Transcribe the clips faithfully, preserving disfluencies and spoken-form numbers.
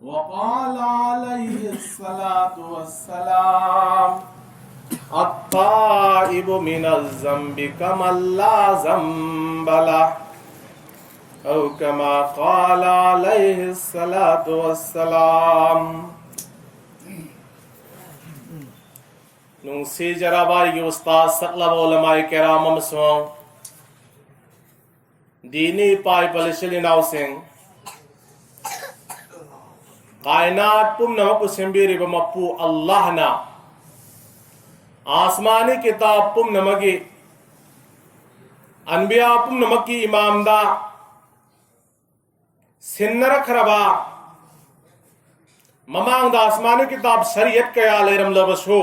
وقال عليه الصلاة والسلام: التائب من الذنب كمن لا ذنب له، أو كما قال عليه الصلاة والسلام. ꯅꯨꯡꯁꯤꯖꯔꯕ ꯑꯩꯒꯤ ꯎꯁꯇꯥꯗ, ꯁꯛꯂꯕ ꯎꯂꯃꯥꯏ ꯀꯦꯔꯥꯝ ꯑꯃꯁꯨꯡ ꯗꯤꯅꯤ ꯏꯄꯥ ꯏꯄꯥ ꯏꯆꯤꯜ ꯏꯅꯥꯎꯁꯤꯡ, ꯀꯥꯏꯅꯥꯠ ꯄꯨꯝꯅꯃꯛꯄꯨ ꯁꯦꯝꯕꯤꯔꯤꯕ ꯃꯄꯨ ꯑꯜꯂꯥꯍꯅ ꯑꯥꯁꯃꯥꯅꯤ ꯀꯤꯇꯥꯕ ꯄꯨꯝꯅꯃꯛꯀꯤ, ꯑꯟꯕꯤꯌꯥ ꯄꯨꯝꯅꯃꯛꯀꯤ ꯏꯃꯥꯝꯗ ꯁꯤꯟꯅꯔꯛꯈ꯭ꯔꯕ, ꯃꯃꯥꯡꯗ ꯑꯥꯁꯃꯥꯅꯤ ꯀꯤꯇꯥꯕ ꯁꯔꯤꯌꯠ ꯀꯌꯥ ꯂꯩꯔꯝꯂꯕꯁꯨ,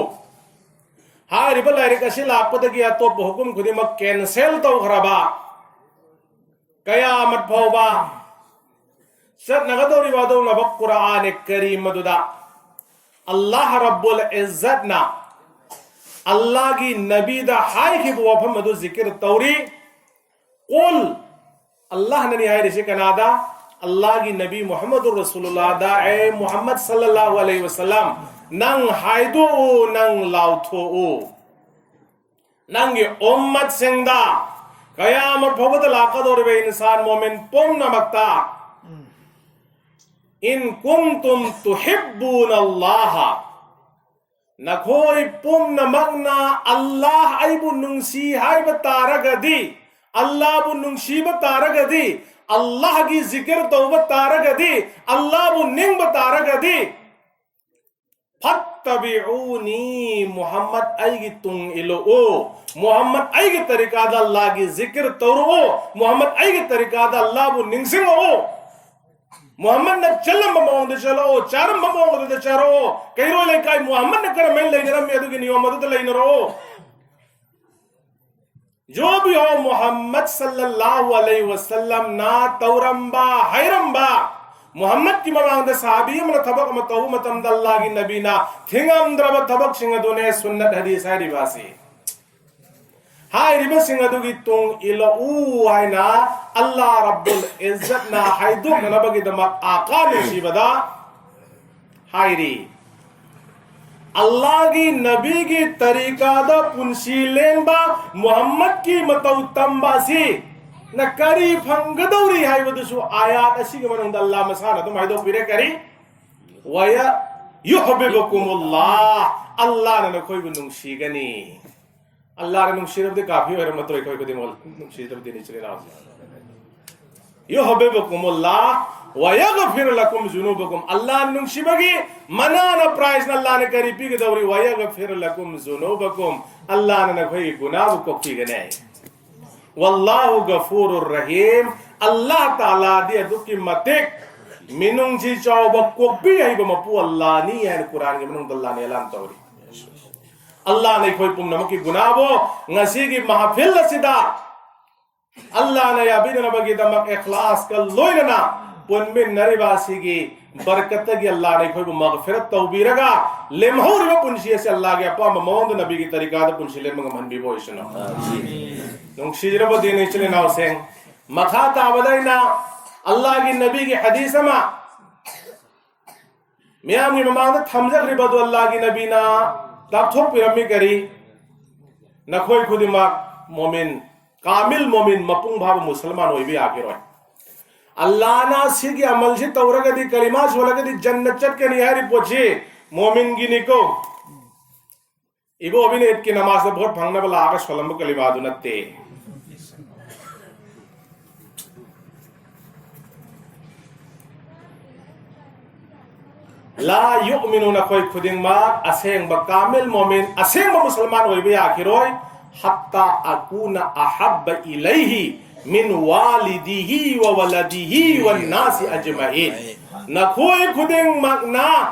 ꯍꯥꯏꯔꯤꯕ ꯂꯥꯏꯔꯤꯛ ꯑꯁꯤ ꯂꯥꯛꯄꯗꯒꯤ ꯑꯇꯣꯞꯄ ꯍꯨꯀꯨꯝ ꯈꯨꯗꯤꯡꯃꯛ ꯀꯦꯟꯁꯦꯜ ꯇꯧꯈ꯭ꯔꯕ, ꯀꯌꯥꯃꯠ ꯐꯥꯎꯕ ꯆꯠꯅꯒꯗꯧꯔꯤꯕ ꯑꯗꯨꯒꯨꯝꯂꯕ ꯀꯨꯔꯥꯟ ꯀꯔꯤꯝ ꯑꯗꯨꯗ ꯑꯜꯂꯥꯍ ꯔꯕꯨꯜ ꯏꯖꯠꯅ ꯑꯜꯂꯥꯍꯒꯤ ꯅꯕꯤꯗ ꯍꯥꯏꯈꯤꯕ ꯋꯥꯐꯝ ꯑꯗꯨ ꯖꯤꯀꯤꯔ ꯇꯧꯔꯤ꯫ ꯀꯨꯜ, ꯑꯜꯂꯥꯍꯅꯅꯤ ꯍꯥꯏꯔꯤꯁꯤ ꯀꯅꯥꯗ? ꯑꯜꯂꯥꯍꯒꯤ ꯅꯕꯤ ꯃꯨꯍꯝꯃꯗꯨꯔ ꯔꯁꯨꯂꯨꯜꯂꯥꯍꯗ, "ꯑꯦ ꯃꯨꯍꯝꯃꯗ ꯁꯜꯂꯜꯂꯥꯍꯨ ꯑꯂꯩꯍꯤ ꯋꯁꯜꯂꯝ, ꯅꯪ ꯍꯥꯏꯗꯣꯛꯎ, ꯅꯪ ꯂꯥꯎꯊꯣꯛꯎ, ꯅꯪꯒꯤ ꯎꯝꯃꯠꯁꯤꯡꯗ, ꯀꯌꯥꯃꯠ ꯐꯥꯎꯕꯗ ꯂꯥꯛꯀꯗꯧꯔꯤꯕ ꯏꯟꯁꯥꯟ ꯃꯣꯃꯤꯟ ꯄꯨꯝꯅꯃꯛꯇ, ꯏꯟ ꯀꯨꯟꯇꯨꯝ ꯇꯨꯍꯤꯕꯨꯅ ꯑꯜꯂꯥꯍ, ꯅꯈꯣꯏ ꯄꯨꯝꯅꯃꯛꯅ ꯑꯜꯂꯥꯍ ꯑꯩꯕꯨ ꯅꯨꯡꯁꯤ ꯍꯥꯏꯕ ꯇꯥꯔꯒꯗꯤ, ꯑꯜꯂꯥꯍꯕꯨ ꯅꯨꯡꯁꯤꯕ ꯇꯥꯔꯒꯗꯤ, ꯑꯜꯂꯥꯍꯒꯤ ꯖꯤꯀꯤꯔ ꯇꯧꯕ ꯇꯥꯔꯒꯗꯤ, ꯑꯜꯂꯥꯍꯕꯨ ꯅꯤꯡꯕ ꯇꯥꯔꯒꯗꯤ, ꯐꯠꯇꯕꯤꯎꯅꯤ, ꯃꯨꯍꯝꯃꯗ ꯑꯩꯒꯤ ꯇꯨꯡ ꯏꯜꯂꯛꯎ, ꯃꯨꯍꯝꯃꯗ ꯑꯩꯒꯤ ꯇꯔꯤꯀꯥꯗ ꯑꯜꯂꯥꯍꯒꯤ ꯖꯤꯀꯤꯔ ꯇꯧꯔꯛꯎ, ꯃꯨꯍꯝꯃꯗ ꯑꯩꯒꯤ ꯇꯔꯤꯀꯥꯗ ꯑꯜꯂꯥꯍꯕꯨ ꯅꯤꯡꯁꯤꯡꯂꯛꯎ꯫ ꯃꯨꯍꯝꯃꯗꯅ ꯆꯠꯂꯝꯕ ꯃꯑꯣꯡꯗ ꯆꯠꯂꯛꯑꯣ, ꯆꯥꯔꯝꯕ ꯃꯑꯣꯡ ꯑꯗꯨꯗ ꯆꯥꯔꯛꯑꯣ꯫ ꯀꯩꯔꯣꯏ ꯂꯩꯀꯥꯏ ꯃꯨꯍꯝꯃꯗꯅ ꯀꯔꯝꯍꯥꯏꯅ ꯂꯩꯅꯔꯝꯃꯤ ꯑꯗꯨꯒꯤ ꯅꯤꯌꯣꯝ ꯑꯗꯨꯗ ꯂꯩꯅꯔꯛꯑꯣ꯫ ꯖꯣ ꯚꯤ ꯍꯣ ꯃꯨꯍꯝꯃꯗ ꯁꯜꯂꯜꯂꯥꯍꯨ ꯑꯂꯩꯍꯤ ꯋꯁꯜꯂꯝꯅ ꯇꯧꯔꯝꯕ, ꯍꯥꯏꯔꯝꯕ, ꯃꯨꯍꯝꯃꯗꯀꯤ ꯃꯃꯥꯡꯗ ꯁꯍꯥꯕꯤ ꯑꯃꯅ ꯊꯕꯛ ꯑꯃ ꯇꯧꯕ ꯃꯇꯝꯗ ꯑꯜꯂꯥꯍꯒꯤ ꯅꯕꯤꯅ ꯊꯤꯡꯉꯝꯗ꯭ꯔꯕ ꯊꯕꯛꯁꯤꯡ ꯑꯗꯨꯅꯦ ꯁꯨꯟꯅꯠ ꯍꯗꯤꯁ ꯍꯥꯏꯔꯤꯕ ꯑꯁꯤ꯫ ꯍꯥꯏꯔꯤꯕꯁꯤꯡ ꯑꯗꯨꯒꯤ ꯇꯨꯡ ꯏꯜꯂꯛꯎ ꯍꯥꯏꯅ ꯑꯜꯂꯥ ꯔꯕꯨꯜ ꯏꯖꯠꯅ ꯍꯥꯏꯗꯣꯛꯅꯅꯕꯒꯤꯗꯃꯛ ꯑꯥꯀꯥ ꯅꯨꯡꯁꯤꯕꯗ ꯍꯥꯏꯔꯤ꯫ ꯑꯜꯂꯥꯒꯤ ꯅꯕꯤꯒꯤ ꯇꯔꯤꯀꯥꯗ ꯄꯨꯟꯁꯤ ꯂꯦꯟꯕ, ꯃꯨꯍꯝꯃꯗꯀꯤ ꯃꯇꯧ ꯇꯝꯕ ꯑꯁꯤ ꯅ ꯀꯔꯤ ꯐꯪꯒꯗꯧꯔꯤ ꯍꯥꯏꯕꯗꯨꯁꯨ ꯑꯥꯌꯥꯠ ꯑꯁꯤꯒꯤ ꯃꯅꯨꯡꯗ ꯑꯜꯂꯥ ꯃꯁꯥꯅ ꯑꯗꯨꯝ ꯍꯥꯏꯗꯣꯛꯄꯤꯔꯦ꯫ ꯀꯔꯤ? "ꯋꯌ ꯌꯨꯍꯕꯤꯕꯀꯨꯃꯨꯜꯂꯥꯍ", ꯑꯜꯂꯥꯅ ꯅꯈꯣꯏꯕꯨ ꯅꯨꯡꯁꯤꯒꯅꯤ꯫ ꯑꯜꯂꯥꯅ ꯅꯨꯡꯁꯤꯔꯕꯗꯤ ꯀꯥꯐꯤ ꯑꯣꯏꯔꯝꯃꯗ꯭ꯔꯣ? ꯑꯩꯈꯣꯏ ꯈꯨꯗꯤꯡꯃꯛ ꯅꯨꯡꯁꯤꯗꯕꯗꯤ ꯏꯆꯤꯜ ꯏꯅꯥꯎꯁꯦ꯫ "ꯌꯨꯍꯕꯤꯕꯀꯨꯃꯨꯜꯂꯥꯍ ꯋꯌꯒꯐꯤꯔ ꯂꯀꯨꯝ ꯖꯨꯅꯨꯕꯀꯨꯝ", ꯑꯜꯂꯥꯅ ꯅꯨꯡꯁꯤꯕꯒꯤ ꯃꯅꯥꯅ, prize ꯅ ꯑꯜꯂꯥꯅ ꯀꯔꯤ ꯄꯤꯒꯗꯧꯔꯤ? "ꯋꯌꯒꯐꯤꯔ ꯂꯀꯨꯝ ꯖꯨꯅꯨꯕꯀꯨꯝ", ꯑꯜꯂꯥꯅ ꯅꯈꯣꯏꯒꯤ ꯒꯨꯅꯥꯕꯨ ꯀꯣꯛꯄꯤꯒꯅꯤ꯫ "ꯋꯜꯂꯥꯍꯨ ꯒꯐꯨꯔꯨꯔ ꯔꯍꯤꯝ", ꯑꯜꯂꯥ ꯇꯥꯂꯥꯗꯤ ꯑꯗꯨꯛꯀꯤ ꯃꯇꯤꯛ ꯃꯤꯅꯨꯡꯁꯤ ꯆꯥꯎꯕ, ꯀꯣꯛꯄꯤ ꯍꯩꯕ ꯃꯄꯨ ꯑꯜꯂꯥꯅꯤ ꯍꯥꯏꯅ ꯀꯨꯔꯥꯟꯒꯤ ꯃꯅꯨꯡꯗ ꯑꯜꯂꯥꯅ ꯑꯦꯂꯥꯟ ꯇꯧꯔꯤ꯫ ꯑꯜꯂꯥꯅ ꯑꯩꯈꯣꯏ ꯄꯨꯝꯅꯃꯛꯀꯤ ꯒꯨꯅꯥꯕꯨ ꯉꯁꯤꯒꯤ ꯃꯍꯐꯤꯜ ꯑꯁꯤꯗ ꯑꯜꯂꯥꯅ ꯌꯥꯕꯤꯅꯅꯕꯒꯤꯗꯃꯛ ꯏꯈ꯭ꯂꯥꯁꯀ ꯂꯣꯏꯅꯅ ꯄꯨꯟꯃꯤꯟꯅꯔꯤꯕ ꯑꯁꯤꯒꯤ ꯕꯔꯀꯠꯇꯒꯤ ꯑꯜꯂꯥꯅ ꯑꯩꯈꯣꯏꯕꯨ ꯃꯒꯐꯤꯔꯠ ꯇꯧꯕꯤꯔꯒ, ꯂꯦꯝꯍꯧꯔꯤꯕ ꯄꯨꯟꯁꯤ ꯑꯁꯤ ꯑꯜꯂꯥꯒꯤ ꯑꯄꯥꯝꯕ ꯃꯑꯣꯡꯗ ꯅꯕꯤꯒꯤ ꯇꯔꯤꯀꯥꯗ ꯄꯨꯟꯁꯤ ꯂꯦꯟꯕ ꯉꯝꯍꯟꯕꯤꯕ ꯑꯣꯏꯁꯅꯨ꯫ ꯅꯨꯡꯁꯤꯖꯔꯕ ꯗꯤꯟ ꯏꯆꯤꯜ ꯏꯅꯥꯎꯁꯤꯡ, ꯃꯈꯥ ꯇꯥꯕꯗ ꯑꯩꯅ ꯑꯜꯂꯥꯒꯤ ꯅꯕꯤꯒꯤ ꯍꯗꯤꯁ ꯑꯃ ꯃꯤꯌꯥꯝꯒꯤ ꯃꯃꯥꯡꯗ ꯊꯝꯖꯈ꯭ꯔꯤꯕ ꯑꯗꯨ ꯑꯜꯂꯥꯒꯤ ꯅꯕꯤꯅ ꯇꯥꯛꯊꯣꯛꯄꯤꯔꯝꯃꯤ꯫ ꯀꯔꯤ? ꯅꯈꯣꯏ ꯈꯨꯗꯤꯡꯃꯛ ꯃꯣꯃꯤꯟ, ꯀꯥꯃꯤꯜ ꯃꯣꯃꯤꯟ, ꯃꯄꯨꯡ ꯐꯥꯕ ꯃꯨꯁꯜꯃꯥꯟ ꯑꯣꯏꯕ ꯌꯥꯈꯤꯔꯣꯏ꯫ ꯑꯜꯂꯥꯅ ꯁꯤꯒꯤ ꯑꯃꯜꯁꯤ ꯇꯧꯔꯒꯗꯤ, ꯀꯂꯤꯃꯥ ꯁꯣꯜꯂꯒꯗꯤ ꯖꯟꯅꯠ ꯆꯠꯀꯅꯤ ꯍꯥꯏꯔꯤ ꯄꯣꯠꯁꯤ ꯃꯣꯃꯤꯟꯒꯤꯅꯤꯀꯣ꯫ ꯏꯕꯣꯕꯤꯅ ꯏꯗꯀꯤ ꯅꯃꯥꯖꯇ ꯚꯣꯠ ꯐꯪꯅꯕ ꯂꯥꯛꯑꯒ ꯁꯣꯜꯂꯝꯕ ꯀꯂꯤꯃꯥꯗꯨ ꯅꯠꯇꯦ꯫ "ꯂꯥ ꯌꯨꯑꯃꯤꯅꯨ", ꯅꯈꯣꯏ ꯈꯨꯗꯤꯡꯃꯛ ꯑꯁꯦꯡꯕ ꯀꯥꯃꯤꯜ ꯃꯣꯃꯤꯟ, ꯑꯁꯦꯡꯕ ꯃꯨꯁꯜꯃꯥꯟ ꯑꯣꯏꯕ ꯌꯥꯈꯤꯔꯣꯏ꯫ "ꯍꯠꯇꯥ ꯑꯀꯨꯅ ꯑꯍꯥꯕ ꯏꯂꯩꯍꯤ ꯃꯤꯟ ꯋꯥꯂꯤꯗꯤꯍꯤ ꯋ ꯋꯂꯗꯤꯍꯤ ꯋ ꯅꯥꯁꯤ ꯑꯖꯃꯥꯏꯟ", ꯅꯈꯣꯏ ꯈꯨꯗꯤꯡꯃꯛꯅ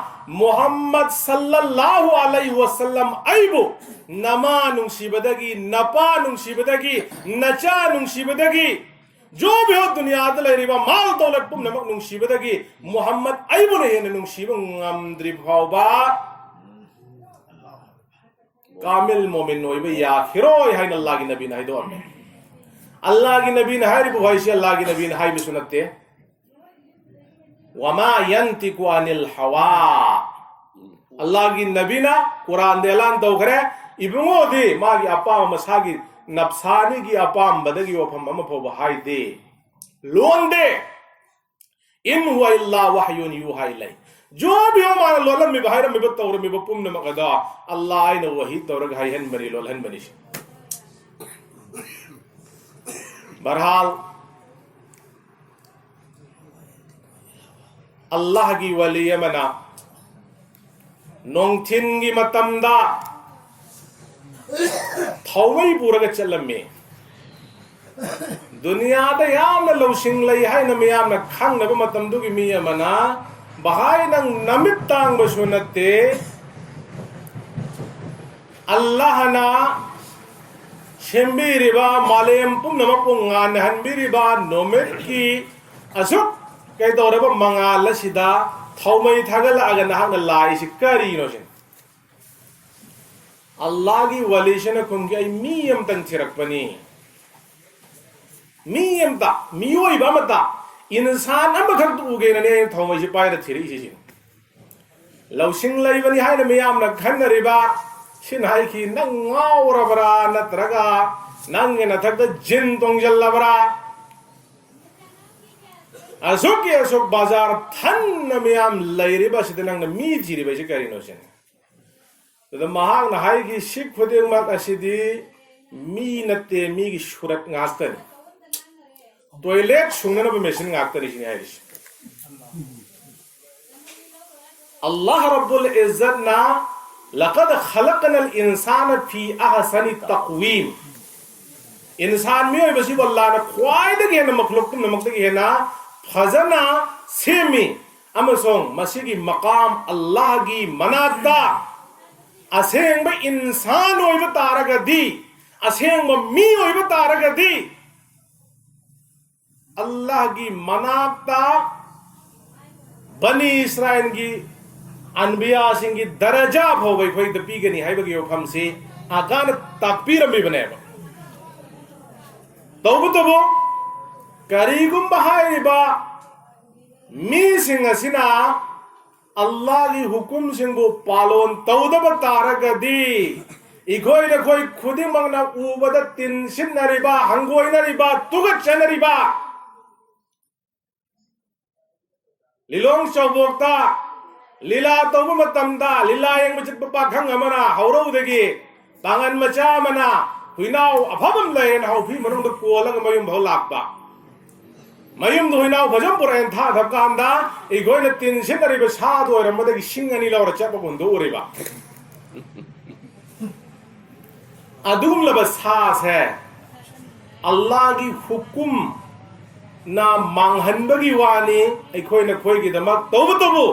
ꯃꯨꯍꯝꯃꯗ ꯁꯜꯂꯜꯂꯥꯍꯨ ꯑꯂꯩꯍꯤ ꯋꯁꯜꯂꯝ ꯑꯩꯕꯨ ꯅꯃꯥ ꯅꯨꯡꯁꯤꯕꯗꯒꯤ, ꯅꯄꯥ ꯅꯨꯡꯁꯤꯕꯗꯒꯤ, ꯅꯆꯥ ꯅꯨꯡꯁꯤꯕꯗꯒꯤ, ꯖꯣ ꯚꯤ ꯍꯣ ꯗꯨꯅꯤꯌꯥꯗ ꯂꯩꯔꯤꯕ ꯃꯥꯜ ꯗꯧꯂꯠ ꯄꯨꯝꯅꯃꯛ ꯅꯨꯡꯁꯤꯕꯗꯒꯤ ꯃꯨꯍꯝꯃꯗ ꯑꯩꯕꯨꯅ ꯍꯦꯟꯅ ꯅꯨꯡꯁꯤꯕ ꯉꯝꯗ꯭ꯔꯤ ꯐꯥꯎꯕ ꯀꯥꯃꯤꯜ ꯃꯣꯃꯤꯟ ꯑꯣꯏꯕ ꯌꯥꯈꯤꯔꯣꯏ ꯍꯥꯏꯅ ꯑꯜꯂꯥꯍꯒꯤ ꯅꯕꯤꯅ ꯍꯥꯏꯗꯣꯛꯑꯝꯃꯦ꯫ ꯑꯜꯂꯥꯍꯒꯤ ꯅꯕꯤꯅ ꯍꯥꯏꯔꯤꯕ ꯋꯥꯍꯩꯁꯤ ꯑꯜꯂꯥꯍꯒꯤ ꯅꯕꯤꯅ ꯍꯥꯏꯕꯁꯨ ꯅꯠꯇꯦ꯫ "ꯋꯃꯥ ꯌꯟꯇꯤꯀꯨ ꯑꯅꯤꯜ ꯍꯋꯥ"꯫ ꯑꯜꯂꯥꯍꯒꯤ ꯅꯕꯤꯅ ꯀꯨꯔꯥꯟꯗ ꯑꯦꯂꯥꯟ ꯇꯧꯈ꯭ꯔꯦ, ꯏꯕꯨꯡꯉꯣꯗꯤ ꯃꯥꯒꯤ ꯑꯄꯥꯝꯕ, ꯃꯁꯥꯒꯤ ꯅꯞꯁꯥꯅꯤꯒꯤ ꯑꯄꯥꯝꯕꯗꯒꯤ ꯋꯥꯐꯝ ꯑꯃ ꯐꯥꯎꯕ ꯍꯥꯏꯗꯦ, ꯂꯣꯟꯗꯦ꯫ "ꯏꯟ ꯍꯨꯋ ꯏꯜꯂꯥ ꯋꯥꯍꯌꯨꯟ ꯌꯨꯍꯥ ꯏꯂꯩ"꯫ ꯖꯣ ꯕꯤꯌꯣ, ꯃꯥꯅ ꯂꯣꯜꯂꯝꯃꯤꯕ, ꯍꯥꯏꯔꯝꯃꯤꯕ, ꯇꯧꯔꯝꯃꯤꯕ ꯄꯨꯝꯅꯃꯛ ꯑꯗꯣ ꯑꯜꯂꯥꯍ ꯑꯩꯅ ꯋꯥꯍꯤ ꯇꯧꯔꯒ ꯍꯥꯏꯍꯟꯕꯅꯤ, ꯂꯣꯜꯍꯟꯕꯅꯤ꯫ ꯕꯍꯔꯍꯥꯜ, ꯑꯜꯂꯥꯍꯒꯤ ꯋꯥꯂꯤ ꯑꯃꯅ ꯅꯨꯡꯊꯤꯟꯒꯤ ꯃꯇꯝꯗ ꯊꯥꯎꯃꯩ ꯄꯨꯔꯒ ꯆꯠꯂꯝꯃꯤ꯫ ꯗꯨꯅꯤꯌꯥꯗ ꯌꯥꯝꯅ ꯂꯧꯁꯤꯡ ꯂꯩ ꯍꯥꯏꯅ ꯃꯤꯌꯥꯝꯅ ꯈꯪꯅꯕ ꯃꯇꯝꯗꯨꯒꯤ ꯃꯤ ꯑꯃꯅ, "ꯚꯥꯏ, ꯅꯪ ꯅꯃꯤꯠ ꯇꯥꯡꯕꯁꯨ ꯅꯠꯇꯦ, ꯑꯜꯂꯥꯍꯅ ꯁꯦꯝꯕꯤꯔꯤꯕ ꯃꯥꯂꯦꯝ ꯄꯨꯝꯅꯃꯛꯄꯨ ꯉꯥꯟꯍꯟꯕꯤꯔꯤꯕ ꯅꯨꯃꯤꯠꯀꯤ ꯑꯁꯨꯛ ꯀꯩꯗꯧꯔꯕ ꯃꯉꯥꯜ ꯑꯁꯤꯗ ꯊꯥꯎꯃꯩ ꯊꯥꯒꯠꯂꯛꯑꯒ ꯅꯍꯥꯛꯅ ꯂꯥꯛꯏꯁꯤ ꯀꯔꯤꯅꯣ?" ꯁꯤꯅꯤ꯫ ꯑꯜꯂꯥꯍꯒꯤ ꯋꯥꯂꯤꯁꯤꯅ ꯈꯨꯝꯈꯤ, "ꯑꯩ ꯃꯤ ꯑꯃꯇꯪ ꯊꯤꯔꯛꯄꯅꯤ, ꯃꯤ ꯑꯃꯇ, ꯃꯤꯑꯣꯏꯕ ꯑꯃꯇ, ꯏꯟꯁꯥꯟ ꯑꯃꯈꯛꯇ ꯎꯒꯦꯅꯅꯦ ꯑꯩꯅ ꯊꯥꯎꯃꯩꯁꯤ ꯄꯥꯏꯔ ꯊꯤꯔꯛꯏꯁꯤ", ꯁꯤꯅꯤ꯫ ꯂꯧꯁꯤꯡ ꯂꯩꯕꯅꯤ ꯍꯥꯏꯅ ꯃꯤꯌꯥꯝꯅ ꯈꯟꯅꯔꯤꯕ ꯁꯤꯅ ꯍꯥꯏꯈꯤ, "ꯅꯪ ꯉꯥꯎꯔꯕ꯭ꯔꯥ, ꯅꯠꯇ꯭ꯔꯒ ꯅꯪꯒꯤ ꯅꯊꯛꯇ ꯖꯤꯟ ꯇꯣꯡꯖꯜꯂꯕ꯭ꯔꯥ? ꯑꯁꯨꯛꯀꯤ ꯑꯁꯨꯛ ꯕꯖꯥꯔ ꯊꯟꯅ ꯃꯤꯌꯥꯝ ꯂꯩꯔꯤꯕ ꯑꯁꯤꯗ ꯅꯪꯅ ꯃꯤ ꯊꯤꯔꯤꯕ ꯑꯁꯤ ꯀꯔꯤꯅꯣ?" ꯁꯤꯅꯤ꯫ ꯑꯗꯨꯗ ꯃꯍꯥꯛꯅ ꯍꯥꯏꯈꯤ, "ꯁꯤ ꯈꯨꯗꯤꯡꯃꯛ ꯑꯁꯤꯗꯤ ꯃꯤ ꯅꯠꯇꯦ, ꯃꯤꯒꯤ ꯁꯨꯔꯠ ꯉꯥꯛꯇꯅꯤ, ꯇꯣꯏꯂꯦꯠ ꯁꯨꯡꯅꯅꯕ ꯃꯦꯁꯤꯟ ꯉꯥꯛꯇꯅꯤ", ꯁꯤꯅꯤ ꯍꯥꯏꯔꯤꯁꯤ꯫ ꯑꯜꯂꯥꯍ ꯔꯕꯨꯜ ꯏꯖꯠꯅ, "ꯂꯀꯗ ꯈꯂꯛꯅꯜ ꯏꯟꯁꯥꯅ ꯐꯤ ꯑꯍꯁꯅꯤ ꯇꯛꯋꯤꯝ", ꯏꯟꯁꯥꯟ ꯃꯤꯑꯣꯏꯕꯁꯤꯕꯨ ꯑꯜꯂꯥꯍꯅ ꯈ꯭ꯋꯥꯏꯗꯒꯤ ꯍꯦꯟꯅ, ꯃꯈꯂꯨꯛ ꯄꯨꯝꯅꯃꯛꯇꯒꯤ ꯍꯦꯟꯅ ꯐꯖꯅ ꯁꯦꯝꯃꯤ, ꯑꯃꯁꯨꯡ ꯃꯁꯤꯒꯤ ꯃꯀꯥꯝ ꯑꯜꯂꯥꯍꯒꯤ ꯃꯅꯥꯛꯇ ꯑꯁꯦꯡꯕ ꯏꯟꯁꯥꯟ ꯑꯣꯏꯕ ꯇꯥꯔꯒꯗꯤ, ꯑꯁꯦꯡꯕ ꯃꯤ ꯑꯣꯏꯕ ꯇꯥꯔꯒꯗꯤ, ꯑꯜꯂꯥꯍꯒꯤ ꯃꯅꯥꯛꯇ ꯕꯅꯤ ꯏꯁꯔꯥꯏꯜꯒꯤ ꯑꯟꯕꯤꯌꯥꯁꯤꯡꯒꯤ ꯗꯔꯖꯥ ꯐꯥꯎꯕ ꯑꯩꯈꯣꯏꯗ ꯄꯤꯒꯅꯤ ꯍꯥꯏꯕꯒꯤ ꯋꯥꯐꯝꯁꯤ ꯑꯀꯥꯟꯅ ꯇꯥꯛꯄꯤꯔꯝꯃꯤꯕꯅꯦꯕ꯫ ꯇꯧꯕꯇꯕꯨ ꯀꯔꯤꯒꯨꯝꯕ ꯍꯥꯏꯔꯤꯕ ꯃꯤꯁꯤꯡ ꯑꯁꯤꯅ ꯑꯜꯂꯥꯍꯒꯤ ꯍꯨꯀꯨꯝꯁꯤꯡꯕꯨ ꯄꯥꯂꯣꯟ ꯇꯧꯗꯕ ꯇꯥꯔꯒꯗꯤ ꯑꯩꯈꯣꯏ ꯅꯈꯣꯏ ꯈꯨꯗꯤꯡꯃꯛꯅ ꯎꯕꯗ ꯇꯤꯟꯁꯤꯟꯅꯔꯤꯕ, ꯍꯪꯒꯣꯏꯅꯔꯤꯕ, ꯇꯨꯒꯠꯆꯅꯔꯤꯕ, ꯂꯤꯂꯣꯡ ꯆꯧꯕꯣꯛꯇ ꯂꯤꯂꯥ ꯇꯧꯕ ꯃꯇꯝꯗ ꯂꯤꯂꯥ ꯌꯦꯡꯕ ꯆꯠꯄ ꯄꯥꯈꯪ ꯑꯃꯅ ꯍꯧꯔꯧꯗꯒꯤ ꯄꯥꯡꯒꯟ ꯃꯆꯥ ꯑꯃꯅ ꯍꯨꯏꯅꯥꯎ ꯑꯐꯕ ꯑꯃ ꯂꯩꯔꯦꯅ ꯍꯥꯎꯐꯤ ꯃꯅꯨꯡꯗ ꯀꯣꯜꯂꯒ ꯃꯌꯨꯝ ꯐꯥꯎ ꯂꯥꯛꯄ꯫ ꯃꯌꯨꯝꯗ ꯍꯨꯏꯅꯥꯎ ꯐꯖꯅ ꯄꯨꯔꯛꯑꯦꯅ ꯊꯥꯊꯕ ꯀꯥꯟꯗ ꯑꯩꯈꯣꯏꯅ ꯇꯤꯟ ꯁꯤꯠꯅꯔꯤꯕ ꯁꯥꯗꯨ ꯑꯣꯏꯔꯝꯕꯗꯒꯤ ꯁꯤꯡ ꯑꯅꯤ ꯂꯧꯔ ꯆꯠꯄ ꯍꯨꯟꯗꯣꯛꯎꯔꯤꯕ꯫ ꯑꯗꯨꯒꯨꯝꯂꯕ ꯁꯥꯁꯦ ꯑꯜꯂꯥꯒꯤ ꯍꯨꯀꯨꯝꯅ ꯃꯥꯡꯍꯟꯕꯒꯤ ꯋꯥꯅꯤ꯫ ꯑꯩꯈꯣꯏꯅ ꯑꯩꯈꯣꯏꯒꯤꯗꯃꯛ ꯇꯧꯕꯇꯕꯨ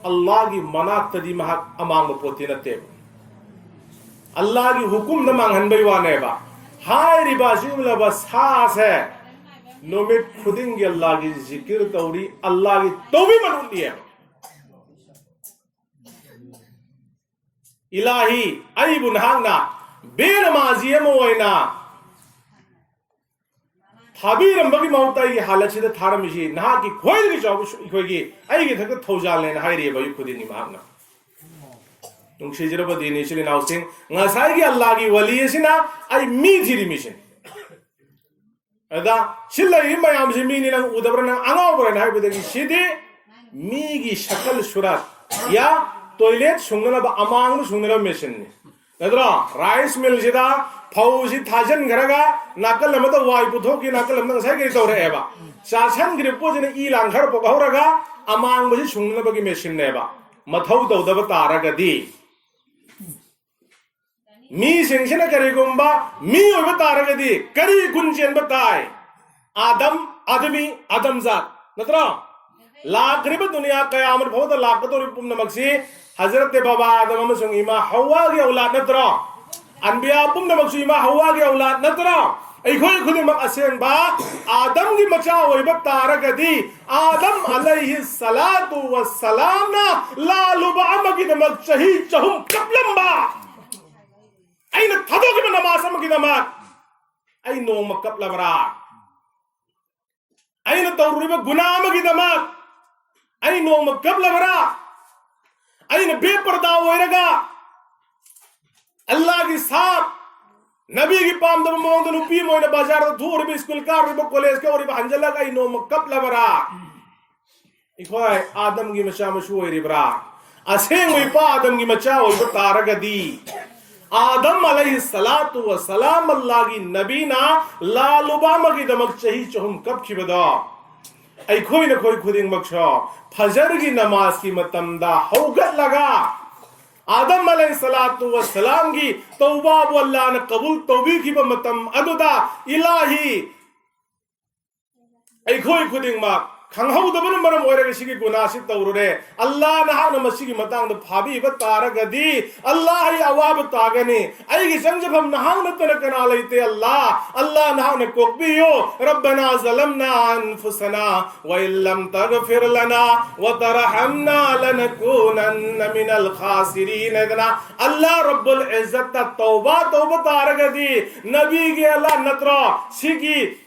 ꯑꯜꯂꯥꯒꯤ ꯃꯅꯥꯛꯇꯗꯤ ꯃꯍꯥꯛ ꯑꯃꯥꯡꯕ ꯄꯣꯠꯇꯤ ꯅꯠꯇꯦꯕ꯫ ꯑꯜꯂꯥꯒꯤ ꯍꯨꯀꯨꯝꯅ ꯃꯥꯡꯍꯟꯕꯒꯤ ꯋꯥꯅꯦꯕ꯫ ꯍꯥꯏꯔꯤꯕ ꯑꯁꯤꯒꯨꯝꯂꯕ ꯁꯥꯁꯦ ꯅꯨꯃꯤꯠ ꯈꯨꯗꯤꯡꯒꯤ ꯑꯜꯂꯥꯒꯤ ꯖꯤꯀꯤꯔ ꯇꯧꯔꯤ, ꯑꯜꯂꯥꯒꯤ ꯇꯧꯕꯤꯃꯜ ꯎꯠꯂꯤꯑꯕ꯫ ꯏꯂꯥꯍꯤ, ꯑꯩꯕꯨ ꯅꯍꯥꯛꯅ ꯕꯦꯅꯃꯥꯖꯤ ꯑꯃ ꯑꯣꯏꯅ ꯊꯥꯕꯤꯔꯝꯕꯒꯤ ꯃꯍꯨꯠꯇ ꯑꯩꯒꯤ ꯍꯥꯂꯠꯁꯤꯗ ꯊꯥꯔꯝꯃꯤꯁꯤ ꯅꯍꯥꯛꯀꯤ ꯈ꯭ꯋꯥꯏꯗꯒꯤ ꯆꯥꯎꯕ ꯁꯨ-, ꯑꯩꯈꯣꯏꯒꯤ, ꯑꯩꯒꯤ ꯊꯛꯇ ꯊꯧꯖꯥꯜꯅꯦꯅ ꯍꯥꯏꯔꯤꯑꯕ ꯑꯌꯨꯛ ꯈꯨꯗꯤꯡꯒꯤ ꯃꯍꯥꯛꯅ꯫ ꯅꯨꯡꯁꯤꯖꯔꯕ ꯗꯤꯅꯤ ꯏꯆꯤꯜ ꯏꯅꯥꯎꯁꯤꯡ, ꯉꯁꯥꯏꯒꯤ ꯑꯜꯂꯥꯒꯤ ꯋꯥꯂꯤ ꯑꯁꯤꯅ ꯑꯩ ꯃꯤ ꯊꯤꯔꯤꯃꯤꯁꯤꯅꯤ꯫ ꯑꯗ ꯁꯤ ꯂꯩꯔꯤꯕ ꯃꯌꯥꯝꯁꯤ ꯃꯤꯅꯤ, ꯅꯪ ꯎꯗꯕ꯭ꯔꯥ, ꯅꯪ ꯑꯉꯥꯎꯕ꯭ꯔꯥꯅ ꯍꯥꯏꯕꯗꯒꯤ ꯁꯤꯗꯤ ꯃꯤꯒꯤ ꯁꯀꯜ ꯁꯨꯔꯠ ꯌꯥ ꯇꯣꯏꯂꯦꯠ ꯁꯨꯡꯅꯅꯕ, ꯑꯃꯥꯡꯕ ꯁꯨꯡꯅꯅꯕ ꯃꯦꯆꯤꯟꯅꯤ꯫ ꯅꯠꯇ꯭ꯔꯣ? ꯔꯥꯏꯁ ꯃꯤꯜꯁꯤꯗ ꯐꯧꯁꯤ ꯊꯥꯖꯤꯟꯈ꯭ꯔꯒ ꯅꯥꯀꯜ ꯑꯃꯗ ꯋꯥꯏ ꯄꯨꯊꯣꯛꯈꯤ, ꯅꯥꯀꯜ ꯑꯃꯗ ꯉꯁꯥꯏ ꯀꯔꯤ ꯇꯧꯔꯛꯑꯦꯕ? ꯆꯥꯁꯟꯈ꯭ꯔꯤꯕ ꯄꯣꯠꯁꯤꯅ ꯏ ꯂꯥꯡ ꯈꯔ ꯄꯣꯛꯍꯧꯔꯒ ꯑꯃꯥꯡꯕꯁꯤ ꯁꯨꯡꯅꯅꯕꯒꯤ ꯃꯦꯆꯤꯟꯅꯦꯕ꯫ ꯃꯊꯧ ꯇꯧꯗꯕ ꯇꯥꯔꯒꯗꯤ ꯃꯤꯁꯤꯡꯁꯤꯅ ꯀꯔꯤꯒꯨꯝꯕ ꯃꯤ ꯑꯣꯏꯕ ꯇꯥꯔꯒꯗꯤ ꯀꯔꯤ ꯒꯨꯟ ꯆꯦꯟꯕ ꯇꯥꯏ? ꯑꯥꯗꯝ, ꯑꯥꯗꯃꯤ, ꯑꯥꯗꯝꯖꯥꯠ, ꯅꯠꯇ꯭ꯔꯣ? ꯂꯥꯛꯈ꯭ꯔꯤꯕ ꯗꯨꯅꯤꯌꯥ ꯀꯌꯥꯃꯠ ꯐꯥꯎꯗ ꯂꯥꯛꯀꯗꯧꯔꯤꯕ ꯄꯨꯝꯅꯃꯛꯁꯤ ꯍꯖꯔꯠ ꯕꯥꯕꯥ ꯑꯥꯗꯝ ꯑꯃꯁꯨꯡ ꯏꯃꯥ ꯍꯧꯋꯥꯒꯤ ꯑꯧꯂꯥꯗ ꯅꯠꯇ꯭ꯔꯣ? ꯑꯟꯕꯤꯌꯥ ꯄꯨꯝꯅꯃꯛꯁꯨ ꯏꯃꯥ ꯍꯧꯋꯥꯒꯤ ꯑꯧꯂꯥꯗ ꯅꯠꯇ꯭ꯔꯣ? ꯑꯩꯈꯣꯏ ꯈꯨꯗꯤꯡꯃꯛ ꯑꯁꯦꯡꯕ ꯑꯥꯗꯝꯒꯤ ꯃꯆꯥ ꯑꯣꯏꯕ ꯇꯥꯔꯒꯗꯤ, ꯑꯥꯗꯝ ꯑꯂꯩꯍꯤ ꯁꯂꯥꯇꯨ ꯋꯁꯂꯥꯝꯅ ꯂꯥꯜꯂꯨꯕ ꯑꯃꯒꯤꯗꯃꯛ ꯆꯍꯤ ꯆꯍꯨꯝ ꯀꯞꯂꯝꯕ, ꯑꯩꯅ ꯊꯥꯗꯣꯛꯈꯤꯕ ꯅꯃꯥꯖ ꯑꯃꯒꯤꯗꯃꯛ ꯑꯩ ꯅꯣꯡꯃ ꯀꯞꯂꯕ꯭ꯔꯥ? ꯑꯩꯅ ꯇꯧꯔꯨꯔꯤꯕ ꯒꯨꯅꯥ ꯑꯃꯒꯤꯗꯃꯛ ꯑꯩ ꯅꯣꯡꯃ ꯀꯞꯂꯕ꯭ꯔꯥ? ꯑꯩꯅ ꯕꯦꯄꯔꯗꯥ ꯑꯣꯏꯔꯒ ꯑꯜꯂꯥꯒꯤ ꯁꯥꯞ, ꯅꯕꯤꯒꯤ ꯄꯥꯝꯗꯕ ꯃꯑꯣꯡꯗ ꯅꯨꯄꯤ ꯑꯃ ꯑꯣꯏꯅ ꯕꯖꯥꯔꯗ ꯊꯣꯛꯎꯔꯤꯕ, ꯁ꯭ꯀꯨꯜ ꯀꯥꯔꯨꯔꯤꯕ, ꯀꯣꯂꯦꯖ ꯀꯥꯔꯨꯔꯤꯕ, ꯍꯟꯖꯤꯜꯂꯒ ꯑꯩ ꯅꯣꯡꯃ ꯀꯞꯂꯕꯔꯥ? ꯑꯩꯈꯣꯏ ꯑꯥꯗꯝꯒꯤ ꯃꯆꯥ ꯃꯁꯨ ꯑꯣꯏꯔꯤꯕ꯭ꯔꯥ? ꯑꯁꯦꯡꯕ ꯏꯄꯥ ꯑꯥꯗꯝꯒꯤ ꯃꯆꯥ ꯑꯣꯏꯕ ꯇꯥꯔꯒꯗꯤ, ꯑꯥꯗꯝ ꯑꯂꯩꯍꯤ ꯁꯂꯥꯇꯨ ꯋꯁꯂꯥꯝ, ꯑꯜꯂꯥꯒꯤ ꯅꯕꯤꯅ ꯂꯥꯜꯂꯨꯕ ꯑꯃꯒꯤꯗꯃꯛ ꯆꯍꯤ ꯆꯍꯨꯝ ꯀꯞꯈꯤꯕꯗꯣ, ꯑꯩꯈꯣꯏꯅ ꯑꯩꯈꯣꯏ ꯈꯨꯗꯤꯡꯃꯛꯁꯨ ꯐꯖꯔꯒꯤ ꯅꯃꯥꯖꯀꯤ ꯃꯇꯝꯗ ꯍꯧꯒꯠꯂꯒ, ꯑꯥꯗꯝ ꯑꯂꯩꯍꯤ ꯁꯂꯥꯇꯨ ꯋꯁꯂꯥꯝꯒꯤ ꯇꯧꯕꯥꯕꯨ ꯑꯜꯂꯥꯅ ꯀꯕꯨꯜ ꯇꯧꯕꯤꯈꯤꯕ ꯃꯇꯝ ꯑꯗꯨꯗ, ꯏꯂꯥꯍꯤ, ꯑꯩꯈꯣꯏ ꯈꯨꯗꯤꯡꯃꯛ ꯈꯪꯍꯧꯗꯕꯅ ꯃꯔꯝ ꯑꯣꯏꯔꯒ ꯁꯤꯒꯤ ꯒꯨꯅꯥꯁꯤ ꯇꯧꯔꯨꯔꯦ꯫ ꯑꯜꯂꯥ, ꯅꯍꯥꯛꯅ ꯃꯁꯤꯒꯤ ꯃꯇꯥꯡꯗ ꯐꯥꯕꯤꯕ ꯇꯥꯔꯒꯗꯤ, ꯑꯜꯂꯥ, ꯑꯩ ꯑꯋꯥꯕ ꯇꯥꯒꯅꯤ꯫ ꯑꯩꯒꯤ ꯆꯪꯖꯐꯝ ꯅꯍꯥꯛ ꯅꯠꯇꯅ ꯀꯅꯥ ꯂꯩꯇꯦ꯫ ꯑꯜꯂꯥ, ꯑꯜꯂꯥ, ꯅꯍꯥꯛꯅ ꯀꯣꯛꯄꯤꯌꯨ꯫ ربنا ظلمنا أنفسنا وإن لم تغفر لنا وترحمنا لنكونن من الخاسرين ꯍꯥꯏꯗꯅ, ꯑꯜꯂꯥ ꯔꯕꯨꯜ ꯏꯖꯠꯇ ꯇꯧꯕꯥ ꯇꯧꯕ ꯇꯥꯔꯒꯗꯤ, ꯅꯕꯤꯒꯤ ꯑꯜꯂꯥ ꯅꯠꯇ꯭ꯔꯣ ꯁꯤꯒꯤ